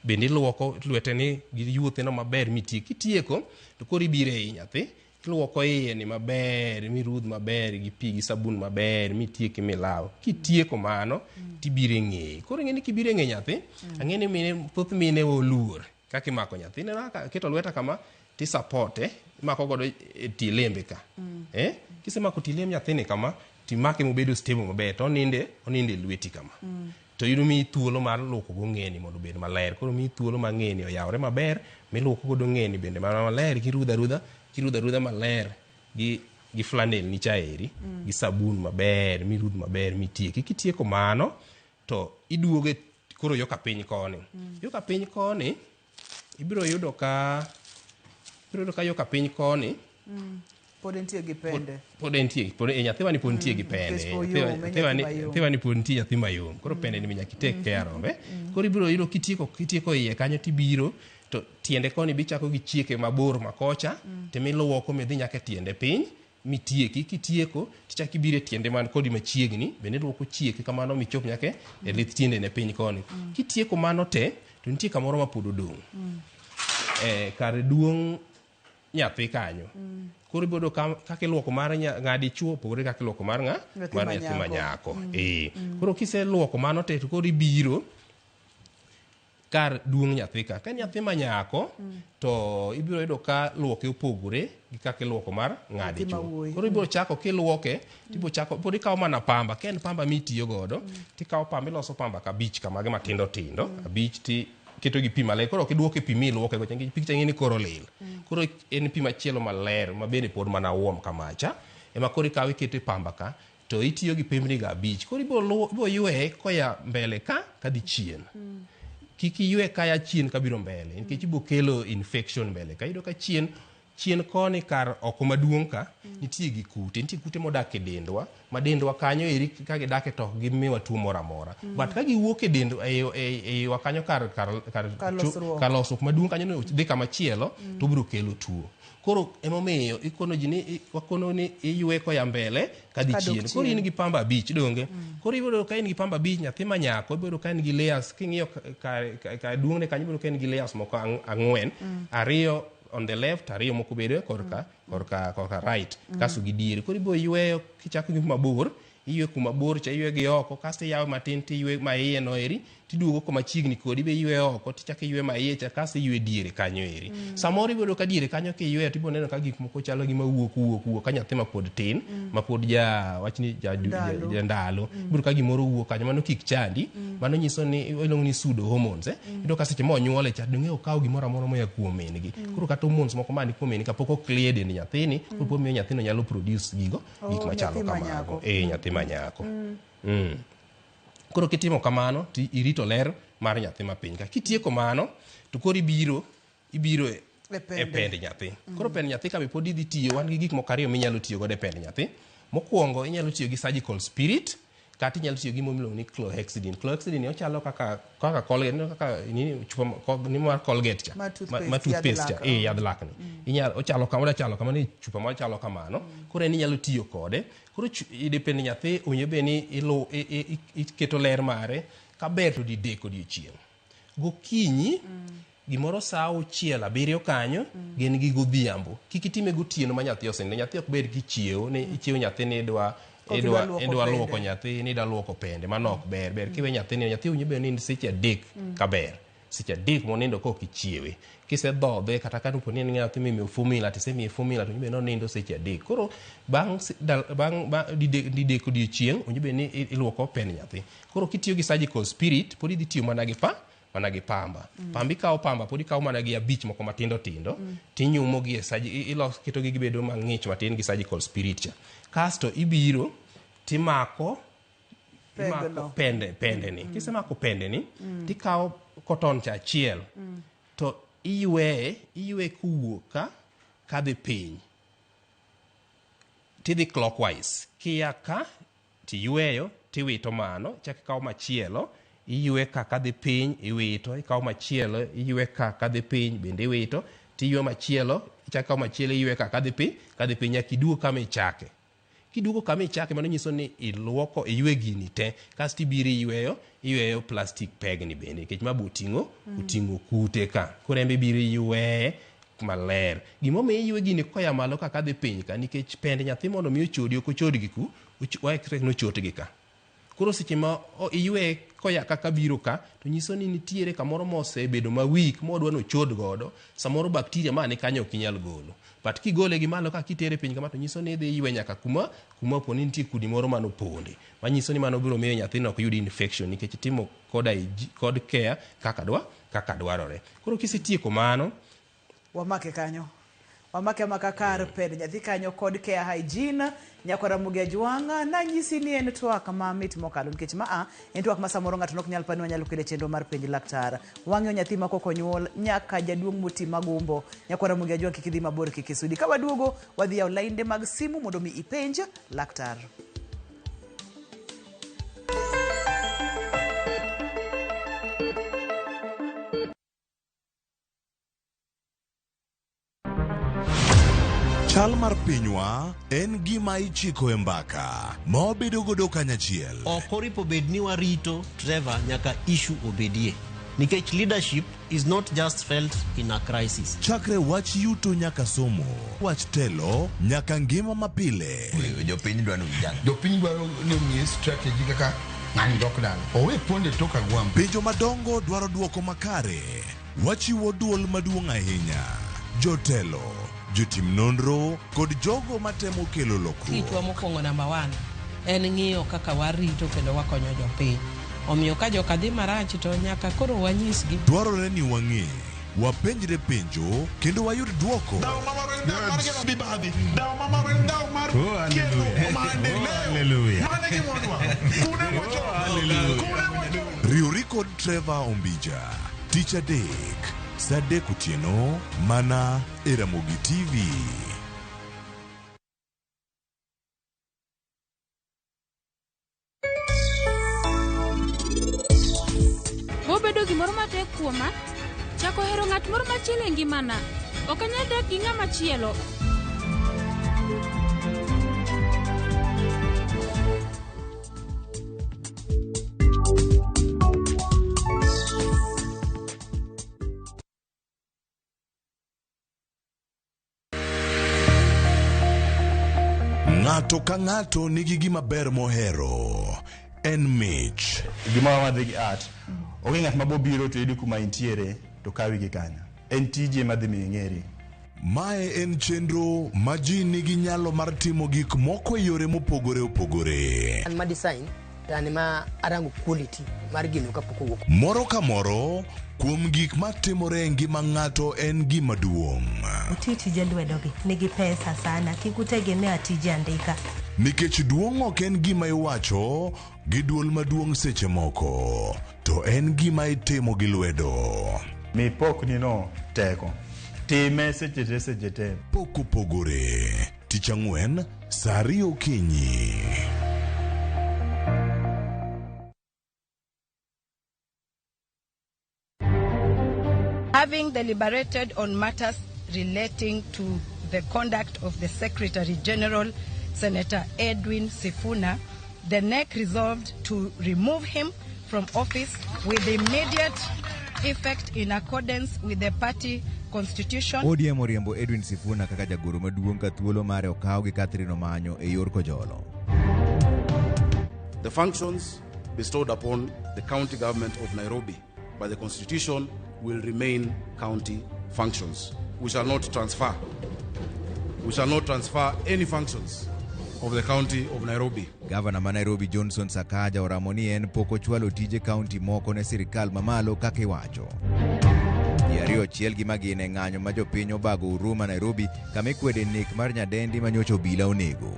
Bende iluoko lwete ni gi yuothe no maber mitiek. Kitieko to koro ibiro ei nyathi, iluoko iye ni maber, mirudh maber gi pi gi sabun maber mitieki milaw. Kitieko mano tibiro e ng'eye. Koro ing'e ni kibiro e ng'e nyathi, ang'e ni mine, thoth mine oluor kaka imako nyathi. Ineno kaka aketo lweta kama tisupporte, imako godo e tie lembe ka. Kisemako tie lemb nyathini kama, timake mobedo stable maber, to oninde e lweti kama. To yudo miyi thuolo mar luoko go ng'eni mondo obed maler. Koro miyi thuolo mar ng'eni oyawre maber, miluoko godo ng'eni bende mana maler, kirudho arudha, kirudho arudha maler gi flannel ni cha eri, gi sabun maber, mirudh maber mitieki. Kitieko mano, to iduoge koro yoka piny koni. Yoka piny koni, ibiro yudo ka yoka piny koni, Pod entie gi pende. Pod entie, pod nyathiwa ni pod nitie gi pende. Nyathiwa ni pod nitie nyathi mayom. Koro pende ni nyaka i take care of. Koro ibiro yudo kitieko iye kanyo tibiro to tiende koni bichako gi chieke mabor makocha, timiluoko midhi nyaka e tiende piny mitieki. Kitieko tichako ibiro e tiende man kodi machiegni, bende iluoko chieke kamano michop nyaka e lith tiendene piny koni. Kitieko mano te, to nitie kamoro ma pod odong'. Kar duong' nyathi kanyo. Koro ibiro yudo kaka iluoko mar ng'a dichuo opogore kaka iluoko mar ng'a mar nyathi ma nyako. Koro kiseluoko mano te to koro ibiro kar duong' nyathi ka. Ka nyathi ma nyako to ibiro yudo ka luoke opogore gi kaka iluoko mar ng'a dichuo. Koro ibiro chako kiluoke, tibiro chako pod ikawo mana pamba, ka en pamba mitiyo godo, tikawo pamba iloso pamba kabich kamagi matindo tindo, abich ti keto gi pi maler. Koro ok iduoke pi miluoke go nikech picha ng'e ni koro lil. Koro en pi machielo maler ma bende pod mana warm kamacha. Ema koro ikawe ikete e pamba ka to itiyo gi pembni ga abich. Koro ibiro yweye koya mbele ka kadhi chien. Kik iywe kaya chien kabiro mbele nikech ibiro kelo infection mbele ka. Iyudo ka chien Chien koni kar oko maduong' ka nitie gi kute, nitie kute modak e dendwa, ma dendwa kanyo eri ka gidak e to ok gimiwa tuo moro amora. But ka giwuok e dend e iwa kanyo kar kar kar Kar losruok. Kar losruok maduong' kanyo no dhi kama chielo to biro kelo tuo. Koro emomiyo ikono ji ni wakono ni iywe koya mbele kadhi Kadok chien. Koro chien. in gi pamba abich donge? Koro ibiro ka in gi pamba abich, nyathi ma nyako ibiro ka in gi layers king'iyo ka duong'ne kanyo ibiro ka in gi layers moko ang'wen. Ariyo on the left, ariyo moko bedo korka right, kasto gi diere. Koro ibiro yweyo kichako gi kuma bor, iywe kuma bor cha, iywe gi oko, kasto iyawe matin tiywe ma iye no eri, tiduogo koma chiegni kodi be iywe oko, tichako iywe ma iye cha, kasto iywe diere kanyo eri. Samoro ibiro ka diere kanyo kiyweyo tibiro neno ka gik moko chalo gima wuok wuok wuok ka nyathi ma pod tin, ma pod ja wachni ja Ndalo. ja ndalo. Ibiro ka gimoro wuok kanyo, mano kik chandi. Mano nyiso ni iluongo ni pseudo hormones, eh. Iyudo ka seche monyuole cha donge okaw gimoro amora moya kuom min gi. Koro kata hormones moko mani kuom min kapok o clear dend nyathini, koro pod miyo nyathino nyalo produce gigo Oh, gik machalo nyathi ma kamago. nyako. Eh, nyathi ma nyako. Koro kitimo kamano to irito ler mar nyathi ma piny ka. Kitieko mano to koro ibiro e E pende. e pend nyathi. Koro pend nyathi ka be pod idhi tiyo, wan gi gik moko ariyo minyalo tiyo godo e pend nyathi. Mokwongo inyalo tiyo gi surgical spirit kata inyalo tiyo gi gima iluongo ni chlorhexidine. Chlorhexidine ochalo kaka Colgate, ineno kaka nini chupa ni mar Colgate cha. Ma toothpaste, Ma toothpaste cha, yadh lak. eh, yadh lak ni. Inyalo ochalo kama, ochalo kama ni chupa ma ochalo kamano. Koro en inyalo tiyo kode. Koro e pend nyathi owinjo bed ni iketo ler mare kaber to didek odiochieng'. Gokinyi gimoro saa 6 7 kanyo gin gi godhiambo. Kik itime gotieno ma nyathi osenindo. Nyathi ok ber kichiewo ni ichiewo nyathi ni idwa Ok idwa idwa luoko idwa pende. luoko nyathi ni idwa luoko pende, mano ok ber. Ber kiwe nyathi ni nyathi owinjo bed ni nind seche 3 kaber. Seche 3 monindo kok ichiewe. Kisedhodhe kata ka opo ni en nyathi mimiyo formula tisemiye formula to owinjo bed ni onindo seche 3. Koro bang' bang' didek odiochieng' owinjo bed ni iluoko pend nyathi. Koro kitiyo gi surgical spirit pod idhi tiyo mana gi mana gi pamba. Pamba ikawo pamba pod ikawo mana gi abich moko matindo tindo, tinyumo gi e iloso keto gi gibedo mang'ich matin gi surgical spirit cha. Kasto ibiro timako Pegno. Pende ni. Kisemako pende ni, tikawo cotton cha achiel, to iyweye kowuok ka kadhi piny. Tidhi clockwise. Kia ka tiyweyo tiwito mano, chak ikawo machielo, iywe ka kadhi piny, iwito, ikawo machielo, iywe ka kadhi piny, bende iwito, tiywe machielo, ichak ikawo machielo, iywe ka kadhi piny, kadhi piny nyaka iduog kama ichake. Kiduogo kama ichake, mano nyiso ni iluoko, iywe gini te, kasto ibiro iyweyo plastic peg ni bende, nikech ma be oting'o kute ka. Koro en be ibiro iyweye maler. Gimomiyo iywe gini koya malo ka kadhi piny ka, nikech pend nyathi mondo mi ochodi, ok ochod gi ku, wa expect ni ochot gi ka. Koro seche ma iywe koya kaka biro ka, to nyiso ni nitiere kamoro mosebedo ma weak, modwa ni ochod godo, samoro bacteria ma ni kanyo ok inyal golo. But kigole gi malo ka kitere piny kama, to nyiso ni idhi ywe nyaka kuma opo ni nitie kudni moro manoponde. Manyiso ni mano biro miyo nyathino ok yud infection, nikech itimo kod care kaka dwarore. Koro kisetieko mano, wamake kanyo. Wamake amaka kar pend nyathi kanyo kod care hygiene. Nyakwar Ramogi Ajwang', nanyisi ni en twak mamit mokalo, nikech maa en twak ma samoro ng'ato nok nyal paro ni wanyalo kelo e chenro mar penj laktar. Wang'iyo nyathi ma kok onyuol nyaka jaduong' moti magumbo. Nyakwar Ramogi Ajwang', kik idhi mabor, kik isudi. Ka waduogo, wadhi yawo lainde mag simu mondo mi ipenj laktar. Chal mar pinywa en gima ichiko e mbaka ma wabedo godo kanyachiel. Ok oripo bed ni warito Trevor nyaka issue obedie, nikech leadership is not just felt in a crisis. Chakre wach yuto nyaka somo, wach telo nyaka ngima mapile. Jopiny dwaro ni ujang. Jopiny dwaro ni omiye strategy kaka ng'ani dok dala. Owe ponde tok agwambo. Penjo madongo dwaro dwoko makare. Wachiwo duol maduong' ahinya. Jotelo, jotim nonro kod jogo matemo kelo lokruok. Tichwa mokwongo namba 1 en ng'iyo kaka warito kendo wakonyo jopiny. Omiyo ka joka dhi marach to nyaka koro wanyisgi. Dwarore ni wang'e, wapenjre penjo kendo wayud dwoko. Riwri kod Trevor Ombija, tich adek, Saa 3 otieno mana e Ramogi TV. Bobedo gimoro matek kuoma chako hero ng'at moro machielo e ngimana. Ok anyal dak gi ng'ama chielo. Ng'ato ka ng'ato nigi gima ber mohero. En mich. Gima wadhi gi art. Onge ng'at ma bobiro to yudi kuma intiere to kawi gi kanyo. En tiji ema dhi miyo ing'eri. Mae en chenro ma ji nigi nyalo mar timo gik moko e yore mopogore opogore. An ma design to an ema arango quality mar gino kapok owuok. Moro ka moro kuom gik matimore e ngima ng'ato en gima duong'. Uti tije lwedogi nigi pesa sana, kik utegemea tije andika. Nikech duong' ok en gima iwacho gi duol maduong' seche moko, to en gima itimo gi lwedo. Mi pokni no teko. Time seche te seche te. Pok opogore. Tich ang'wen, saa ariyo okinyi. Having deliberated on matters relating to the conduct of the Secretary General, Senator Edwin Sifuna, the NEC resolved to remove him from office with immediate effect in accordance with the party constitution. ODM oriembo Edwin Sifuna kaka jagoro maduong' ka thuolo mare okaw gi Catherine Omanyo e yor kojolo. The functions bestowed upon the county government of Nairobi by the constitution will remain county functions. We shall not transfer. We shall not transfer any functions of the county of Nairobi. Gavana ma Nairobi Johnson Sakaja oramo ni en pok ochwalo tije kaunti moko ne sirikal mamalo kaka iwacho. Ji ariyo ochiel gi magina e ng'anyo ma jopiny obago Huruma Nairobi kama ikwede nek mar nyadendi ma nyocha obila onego.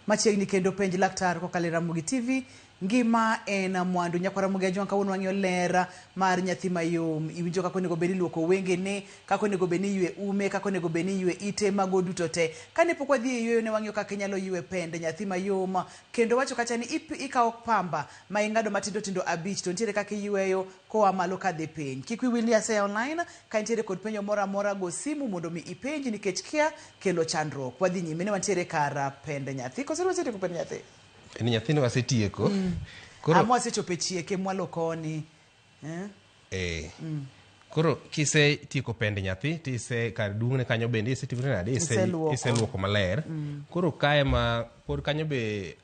Machiegni kendo penj laktar kokalo e Ramogi TV. Ngima en mwandu. Nyakwar Ramogi Ajwang' kawuono wang'iyo ler mar nyathi mayom. Iwinjo kaka onego bed ni iluoko wengene, kaka onego bed ni iywe ume, kaka onego bed ni iywe ite, mago duto te. Kane pok wadhi e yueyo ne wang'iyo kaka inyalo ywe pend nyathi mayom. Kendo wacho kacha ni ikawo pamba ma ing'ado matindo tindo 5 to nitiere kaka iyweyo koa malo kadhi piny. Kik wiyi wil ni Asaya Online ka intiere kod penjo moro amora go simu mondo mi ipenji nikech kia kelo chandruok. Wadhi nyime ne wantiere kar pend nyathi. Koso wasetieko pend nyathi? En nyathino wasetieko. Koro Ama wasechopo e chieke mwalo koni. Eh? Koro kisetieko pend nyathi tise kar duong'ne kanyo bende isetieko nade iseluoko maler. Koro kae ma pod kanyo be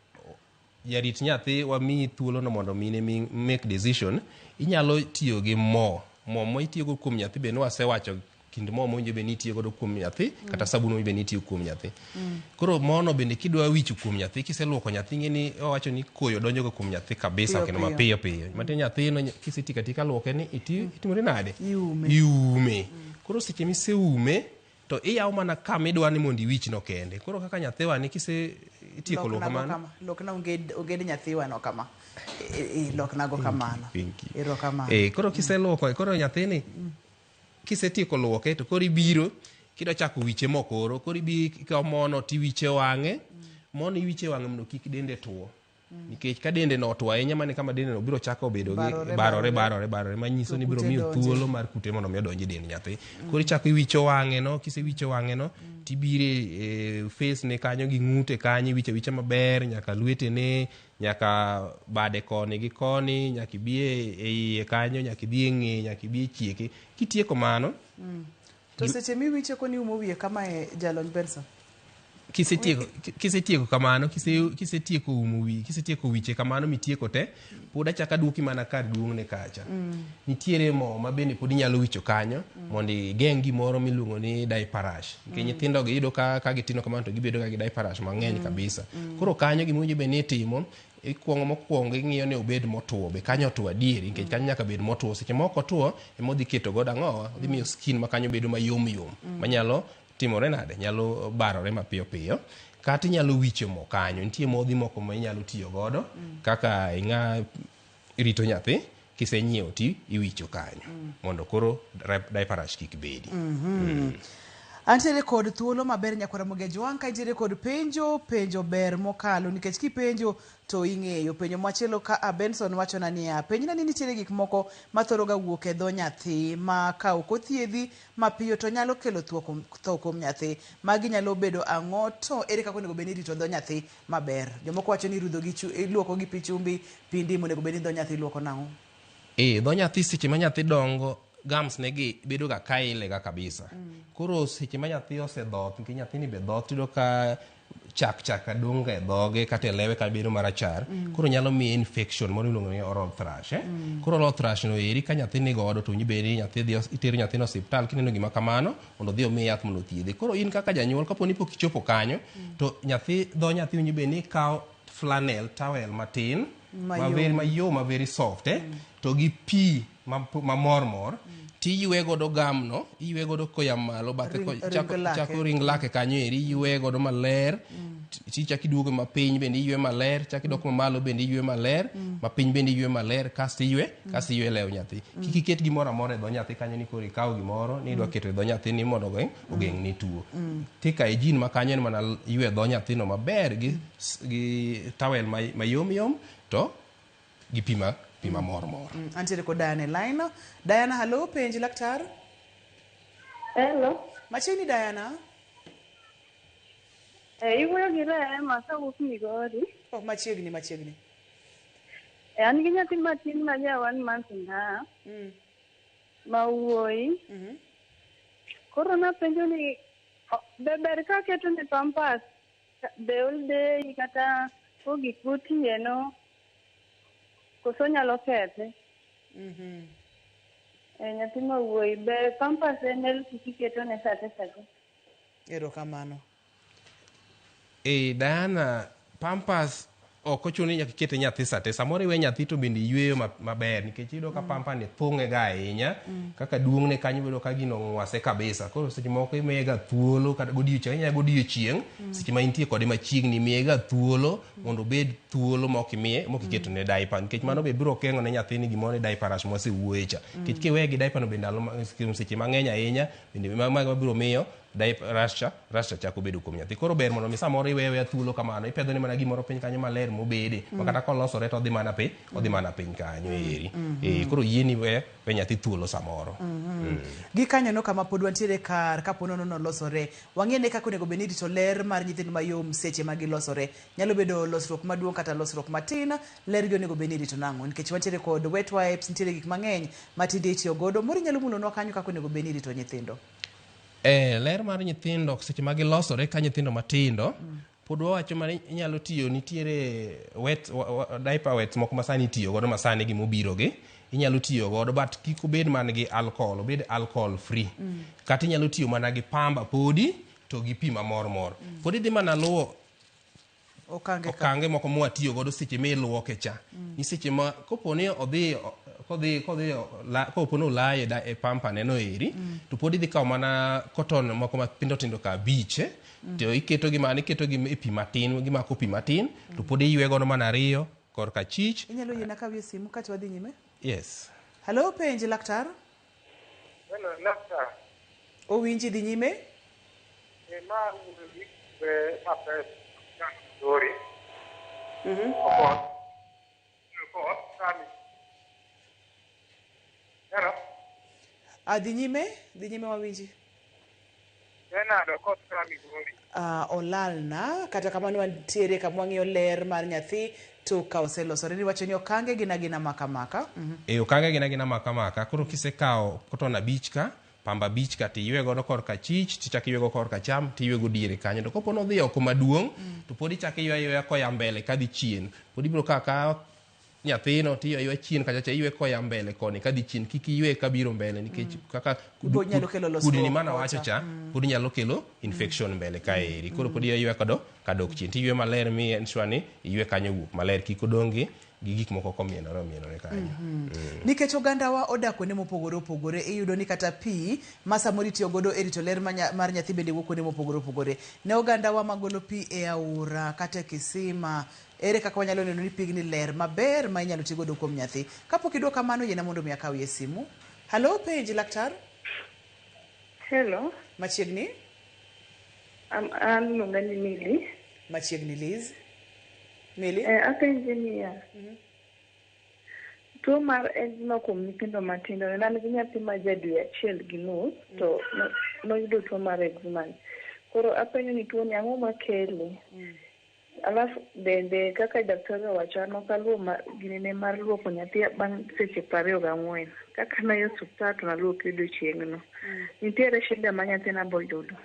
jarit nyathi wamiyi thuolo no mondo mine make decision. Inyalo tiyo gi mo mo itiyogo kuom nyathi be nwasewacho kind mo mowinjo bed ni itiyo godo kuom nyathi kata sabun mowinjo bed ni itiyo kuom nyathi. Koro mono bende kidwa wicho kuom nyathi kiseluoko nyathi ing'e ni owacho ni koyo donjo ga kuom nyathi kabisa kendo mapiyo piyo. Matiende nyathino kisetieko atika luoke ni itimori nade? Iume. Koro seche miseume to iyawo mana kama idwa ni mondo iwichno kende. Koro kaka nyathiwa ni kise itieko luoko mano. Lokna onged nyathiwa no kama. Loknago kamano. Erokamano. Koro kiseluoko koro nyathini kisetieko luoke to koro ibiro kidwa chako wiche mokoro koro ibiro ikawo mono tiwiche wang'e. Mono iwiche wang'e mondo kik dende tuo. Nikech ka dende no otuo ahinya mane kama dende no biro chako bedo gi barore manyiso ni biro miyo thuolo mar kute mondo mi odonj e dend nyathi. Koro ichako iwicho wang'e no, kisewicho wang'e no tibiro e face ne kanyo gi ng'ute kanyo iwicho awicha maber nyaka lwetene nyaka bade koni gi koni nyaka ibi e iye kanyo nyaka idhi e ng'eye nyaka ibi e chieke. Kitieko mano To seche miwiche koni umo wiye kama e jalony Benson. Kisetieko kisetieko kamano, kisetieko umo wi, kisetieko wiche kamano mitieko te, pod achako aduoki mana kar duong'ne kacha. Nitiere mo ma bende pod inyalo wicho kanyo mondo igeng' gimoro miluongo ni diaper rash. Nikech nyithindo gi iyudo ka gitindo kamano to gibedo ga gi diaper rash mang'eny kabisa. Koro kanyo gima owinjo bed ni itimo, ikuongo mokuongo ing'iyo ni obed motuo, be kanyo otuo adieri, nikech kanyo nyaka bed motuo. Seche ma ok otuo, ema odhi keto godo ang'owa, odhi miyo skin ma kanyo bedo mayom yom, manyalo timore nade, nyalo barore mapiyo piyo. Kata inyalo wicho mo kanyo, nitie modhi moko ma inyalo tiyo godo, kaka ing'a rito nyathi, kisenyiewo ti iwicho kanyo, mondo koro diaper rash kik bedi. Antiere kod thuolo maber nyakwara Ramogi Ajwang' ka intiere kod penjo, penjo ber mokalo nikech kipenjo to ing'eyo. Penjo machielo ka a Benson wachona niya, penjna ni nitiere gik moko mathoro ga wuok e dho nyathi ma ka ok othiedhi mapiyo to nyalo kelo tho kuom nyathi. Magi nyalo bedo ang'o to ere kaka onego bed ni irito dho nyathi maber? Jomoko wacho ni irudho gi iluoko gi pi chumbi, pi ndim, onego bed ni dho nyathi iluoko nang'o? Dho nyathi seche ma nyathi dongo, gums ne gi bedo ga kaile ga kabisa. Koro seche ma nyathi osedhoth, nikech nyathini be dhoth, tiyudo ka chak chak dong' ga e dhoge kata e lewe ka bedo marachar. Koro nyalo miye infection moro miluongo ni oral thrush. Koro oral thrush no eri ka nyathi ni godo to owinjo bed ni nyathi dhi itero nyathino osiptal kineno gima kamano mondo odhi omiye yath mondo othiedhe. Koro in kaka janyuol kapo ni pok ichopo kanyo, to nyathi dho nyathi owinjo bed ni ikawo flannel towel matin Mayom. ma very mayom ma very soft to gi pi mamor mor tiywe godo gamno, iywe godo koya malo bathe Ring lake. Chako ring lake kanyo eri iywe godo maler, tichako iduogo mapiny bende iywe maler, chako idok mamalo bende iywe maler, mapiny bende iywe maler, kasto iywe kasto iywe lew nyathi. Kik iket gimoro amora e dho nyathi kanyo ni koro ikaw gimoro ni idwa keto e dho nyathi ni mondo ogeng' ni tuo. Tika hygiene ma kanyo en mana ywe dho nyathino maber gi towel mayom yom to gi pi mamor mor. Antiere kod Diana e line. Diana, hello, penj laktar. Hello. Machiegni Diana. Iwuoyo gi Rehema kawuok Migori. Oh, machiegni, machiegni. An gi nyathi matin ma ja 1 month and a half. Ma wuoyi. Koro napenjo ni be ber ka aketo ne pampers the whole day kata kogik gotieno koso nyalo kethe? Nyathi ma wuoyi be pampers en healthy kiketo ne sate sate? Erokamano. Diana, pampers ok ochuno ni nyaka ikete nyathi sate. Samoro iwe nyathi to bende yweyo maber nikech iyudo ka pampa ni thung'e ga ahinya. Kaka duong'ne kanyo bedo ka gino ong'wase kabisa. Koro seche moko imiye ga thuolo kata godiochieng', inyalo godiochieng' seche ma intie kode machiegni imiye ga thuolo mondo obed thuolo ma ok imiye, ma ok iketo ne diaper nikech mano be biro geng'o ne nyathini gimoro ni diaper rash mwasewuoye cha. Nikech kiweye gi diaper no bende ndalo seche mang'eny ahinya bende ma biro miyo diaper rash cha chako bedo kuom nyathi. Koro ber mondo mi samoro iweye aweya thuolo kamano, ipedho ne mana gimoro piny kanyo maler mobede, ma kata kolosore to odhi mana piny, odhi mana piny kanyo eri. Koro yieni we nyathi thuolo samoro. Gi kanyono kama pod wantiere kar kapo nono nolosore, wang'e ne kaka onego bed ni irito ler mar nyithindo mayom seche ma gilosore. Nyalo bedo losruok maduong' kata losruok matin, ler gi onego bed ni irito nang'o? Nikech wantiere kod wet wipes, nitiere gik mang'eny ma tinde itiyo godo. Moro inyalo mulonwa kanyo kaka onego bed ni irito nyithindo. Ler mar nyithindo seche ma gilosore ka nyithindo matindo, pod wawacho mana inyalo tiyo nitiere wet diaper wet moko masani itiyo godo masani gi mobiro gi inyalo tiyo godo but kik obed man gi alcohol, obed alcohol free. Kata inyalo tiyo mana gi pamba podi to gi pi mamor mor. Pod idhi mana luwo okange moko mwatiyo godo seche ma iluoke cha. Ni seche ma kopo ni odhi kodhi kopo ni olaye e pampa neno eri, to pod idhi kawo mana cotton moko matindo tindo ka 5, to iketo gi mana iketo gi e pi matin, gimako pi matin, to pod iywe godo mana 2 korka chich. Inyalo yiena kawie simu kato wadhi nyime? Yes. Hello, penj laktar. Hello, laktar. Owinji, dhi nyime. Ma Sorry. Dhi nyime wawinji. Olalna kata kamano wantiere kama wang'iyo ler mar nyathi to ka oselosore ni wacho ni okange gin agina maka maka. Okange gin agina maka maka. Koro kisekawo cotton 5 ka pamba abich ka tiywe godo korka achich tichak iywe go korka acham tiywe go diere kanyo. To kopo nodhi oko maduong' to pod ichak iywe ayweya koya mbele kadhi chien. Pod ibiro kawo akawa nyathino tiywe ayweya chien kacha cha iywe koya mbele koni kadhi chien kik iywe kabiro mbele nikech kaka Pod nyalo kelo losruok kudni mana kocha. wacho cha pod nyalo kelo infection mbele kaeri. Koro pod iywe ayweya kado kadok chien tiywe maler mi ensure ni iywe kanyo wuok maler kik odong' gi gi gik moko komienore omienore kanyo. Nikech ogandawa odak kuonde mopogore opogore, iyudo ni kata pi ma samoro itiyo godo e rito ler mar nyathi bende wuok kuonde mopogore opogore. Ne ogandawa magolo pi e aora kata e kisima, ere kaka wanyalo neno ni pigni ler maber ma inyalo ti godo kuom nyathi? Kapok iduoka kamano, yiena mondo mi akawie simu. Hello, penj laktar. Hello. Machiegni? An iluonga ni Milly. Machiegni Liz. Milly? Apenji niya. Tuo mar eczema kuom nyithindo matindo, ne an gi nyathi ma ja dwe 1.5 to noyudo tuo mar eczema ni. Koro apenjo ni tuo ni ang'o makele? Alafu bende kaka daktari owacho an ok aluwo ginene mar luoko nyathi bang' seche 24. Kaka nayo osuptal to naluoke odiochieng'no. Nitiere shida ma nyathina boyudo?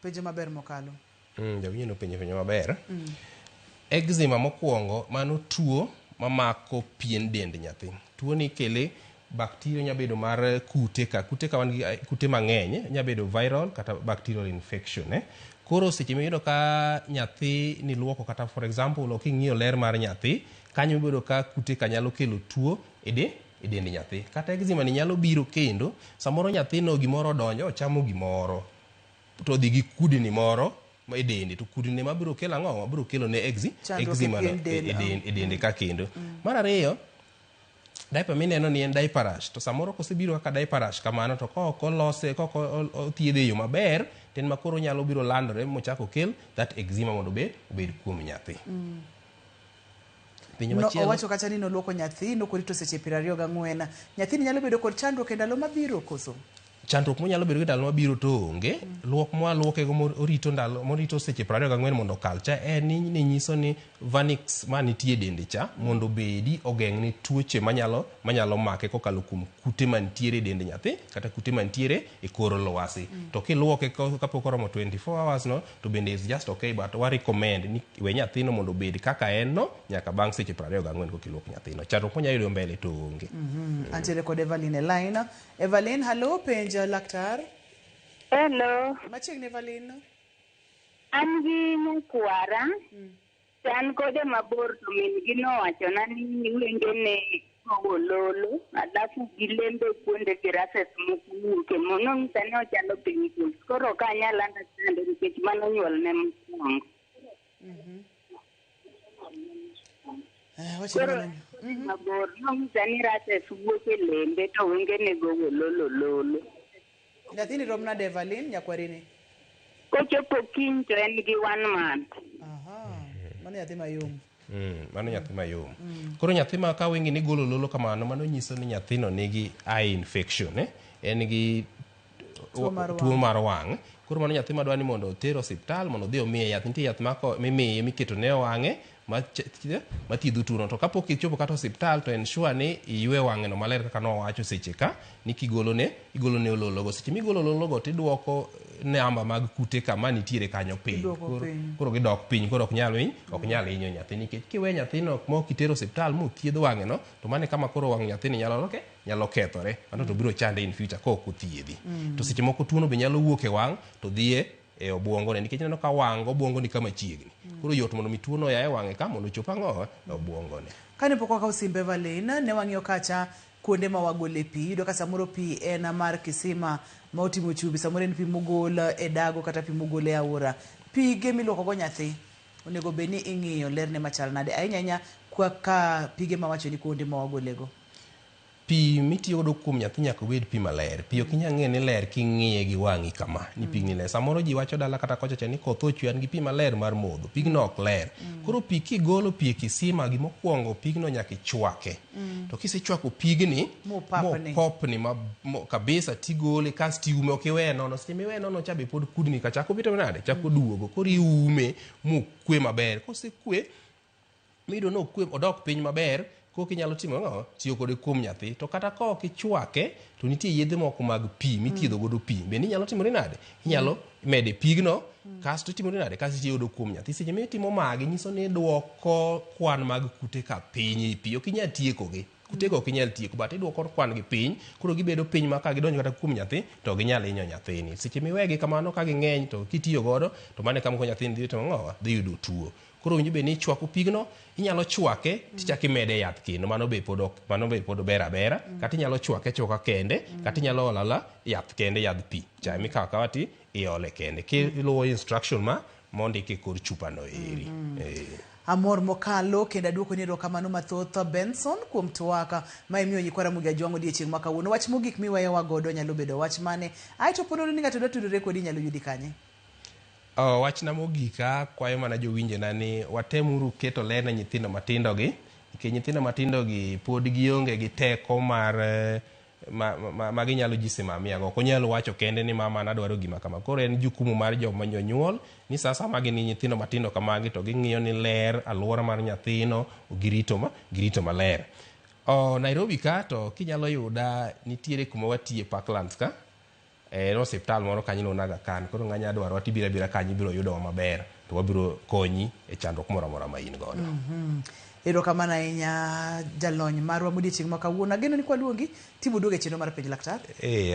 Penjo maber mokalo. Jawinjo nopenjo penjo maber. Eczema mokwongo mano tuo mamako pien dend nyathi. Tuo ni kele bacteria nya bedo mar kute ka kute ka wan gi kute mang'eny nya bedo viral kata bacterial infection. Koro seche miyudo ka nyathi niluoko kata for example ok ing'iyo ler mar nyathi kanyo ibedo ka kute ka nyalo kelo tuo e dend nyathi. Kata eczema ni nyalo biro kendo samoro nyathino gimoro odonjo ochamo gimoro to odhi gi kudni moro e dende to kudni mabiro kelo ang'o mabiro kelo ne eczema e dende ka kendo. Mar ariyo, diaper mineno ni en diaper rash to samoro kosebiro kaka diaper rash kamano to ka ok olose ka ok othiedhe e yo maber to en ma koro nyalo biro landore mochak okel that eczema mondo obed kuom nyathi. Penjo machielo. Owacho kacha ni noluoko nyathi nokorito seche 24. Nyathini nyalo bedo kod chandruok e ndalo mabiro koso? Chandruok monyalo bedo gi ndalo mabiro to onge. Luok mwaluokego morito ndalo morito seche 24 mondo okal cha en ni nyiso ni vernix manitie e dende cha mondo obedi ogeng' ne tuoche manyalo make kokalo kuom kute mantiere e dend nyathi kata kute mantiere e kor lwasi. To kiluoke kapok oromo 24 hours no to bende is just okay but wa recommend ni we nyathino mondo obed kaka en no nyaka bang' seche 24 koka iluok nyathino. Chandruok monyalo yudo mbele to onge. Antiere kod Evelyn e line. Evelyn, hello, penj laktar. Hello. Machiegni Evelyn. An gi nyakwara. To an kode mabor to min gi nowachona ni wengene gogo lolo, alafu gi lembe kuonde gi rashes moko wuoke. Nonyisa ni ochalo pimples. Koro ok anyal understand nikech mano nyuolne mokwongo. Koro mabor nonyisa ni rashes wuok e lembe to wengene gogo lolo lolo. Nyathini rom nade Evelyn, nyakwarini? Kochopo kiny to en gi 1 month. Mano nyathi mayom. Mano nyathi mayom. Koro nyathi ma ka wengene golo lolo kamano, mano nyiso ni nyathino nigi eye infection, En gi tuo mar wang'. Koro mano nyathi madwa ni mondo oter osiptal mondo odhi omiye yath. Nitie yath mimiye miketone e wang'e mathiedho tuono. To kapok ichopo kata osiptal to ensure ni iywe wang'e no maler kaka nowacho seche ka ni kigolone igolone olologo. Seche migolo olologo tiduoko namba mag kute ka manitiere kanyo piny. Koro gidok piny, koro ok nyal hinyo nyathi nikech kiwe nyathino mok itero osiptal mothiedh wang'e no to mano e kama koro wang' nyathini nyalo kethore. Mano to biro chande in future ka ok othiedhi. To seche moko tuono be nyalo wuok e wang' to dhi e obuongone nikech ineno ka wang' obuongo ni kama chiegni. Koro yot mondo mi tuono oa e wang'e ka mondo ochop ang'o e obuongone. Kane pok wakawo simbe Evelyn, ne wang'iyo kacha kuonde ma wagole pi. Iyudo ka samoro pi en mar kisima ma otimo chumbi, samoro en pi mogol e dago kata pi mogol e aora. Pige miluoko go nyathi onego bed ni ing'iyo lerne machal nade, ahinya ahinya ka pige mawacho ni kuonde ma wagolego. Pi mitiyo godo kuom nyathi nyaka obed pi maler. Pi ok inyal ng'eyo ni ler king'iye gi wang'i kama, ni pigni ler. Samoro ji wacho dala kata kocha cha ni koth ochwe an gi pi maler mar modho, pigno ok ler. Koro pi kigolo pi e kisima, gimokwongo pigno nyaka ichwake. To kisechwako pigni, mopopni kabisa tigole kasto iume, ok iweye nono. Seche miweye nono cha be pod kudni ka chako bedo nade, chako duogo. Koro iume mokwe maber. Kosekwe, miyudo ni okwe, odok piny maber, Kok inyalo timo ang'o? Tiyo kode kuom nyathi. To kata ka ok ichwake, to nitie yedhe moko mag pi mithiedho godo pi. Bende inyalo timori nade? Inyalo mede pigno, kasto itimori nade? Kasto itiyo godo kuom nyathi. Seche mitimo magi, nyiso ni idwoko kwan mag kute ka piny e pi. Ok inyal tiekogi. Kutego ok inyal tieko, but idwoko kwan gi piny, koro gibedo piny ma ka gidonjo kata kuom nyathi, to ok ginyal hinyo nyathini. Seche miwegi kamano ka ging'eny to kitiyo godo, to mano e kama koro nyathini dhi timo ang'owa? Dhi yudo tuo. Koro owinjo bed ni ichwako pigno, inyalo chwake tichako imede yath kendo, mano be pod ok, mano be pod ber abera. Kata inyalo chwake achwaka kende, kata inyalo olo aola yath kende, yadh pi cha emikawo akawa ti iole kende. Kiluwo instruction ma mondik e kor chupa no eri. Amor mokalo kendo aduokoni erokamano mathoth Benson kuom twak ma imiyo nyikwa Ramogi Ajwang' odiechieng' ma kawuono. Wach mogik miweyowa godo nyalo bedo wach mane? Aeto po nono ni ng'ato dwa tudore kodi inyalo yudi kanye? Wachna mogik akwayo mana jowinjona ni watemuru keto ler ne nyithindo matindo gi, nikech nyithindo matindo gi pod gionge gi teko mar ma ginyalo jisimamia go. Ok onyal wacho kende ni mama nadwaro gima kama. Koro en jukumu mar joma jonyuol ni sa sama gin gi nyithindo matindo kamagi to ging'iyo ni ler alwora mar nyathino girito maler. Nairobi ka to kinyalo yuda nitiere kuma watiye Parklands ka. En osiptal moro kanyo iluongo ni Aga Khan. Koro ng'anya dwarwa tibiro abira kanyo ibiro yudowa maber to wabiro konyi e chandruok moro amora ma in godo. Erokamano ahinya jalony marwa modiochieng' ma kawuono. Ageno ni kwaluongi tibiro duogo e chenro mar Penj Laktar.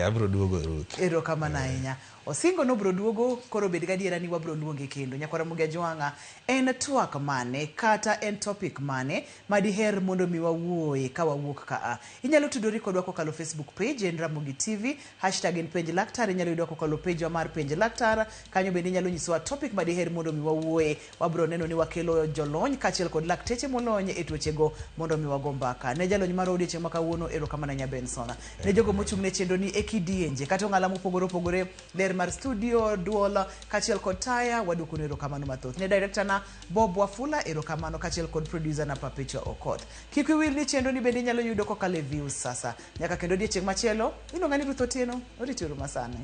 Abiro duogo Ruth. Erokamano ahinya. Osingo nobiro duogo, koro bed gadiera ni wabiro luonge kendo. Nyakwar Ramogi Ajwang'a, en twak mane kata en topic mane ma diher mondo mi wawuoye ka wawuok kaa? Inyalo tudori kodwa kokalo Facebook page en Ramogi TV, hashtag en Penj Laktar, inyalo yudwa kokalo page wa mar Penj Laktar. Kanyo bende inyalo nyisowa topic ma diher mondo mi wawuoye. Wabiro neno ni wakelo jolony kaachiel kod lakteche molony e tuochego mondo mi wago mbaka. Ne jalony marwa odiechieng' ma kawuono, erokamano ahinya Benson. Ne jogo mochung' ne chenro ni e kidienje kata ong'ala mopogore opogore, ler mar studio, duol kaachiel kod taya, waduokonu erokamano mathoth. Ne director na Bob Wafula, erokamano kaachiel kod producer na Perpetua Okoth. Kik wiwi wil ni chenro ni bende inyalo yudo kokalo e Views Sasa. Nyaka kendo odiechieng' machielo, iluonga ni Ruth Otieno, oriti uru masani.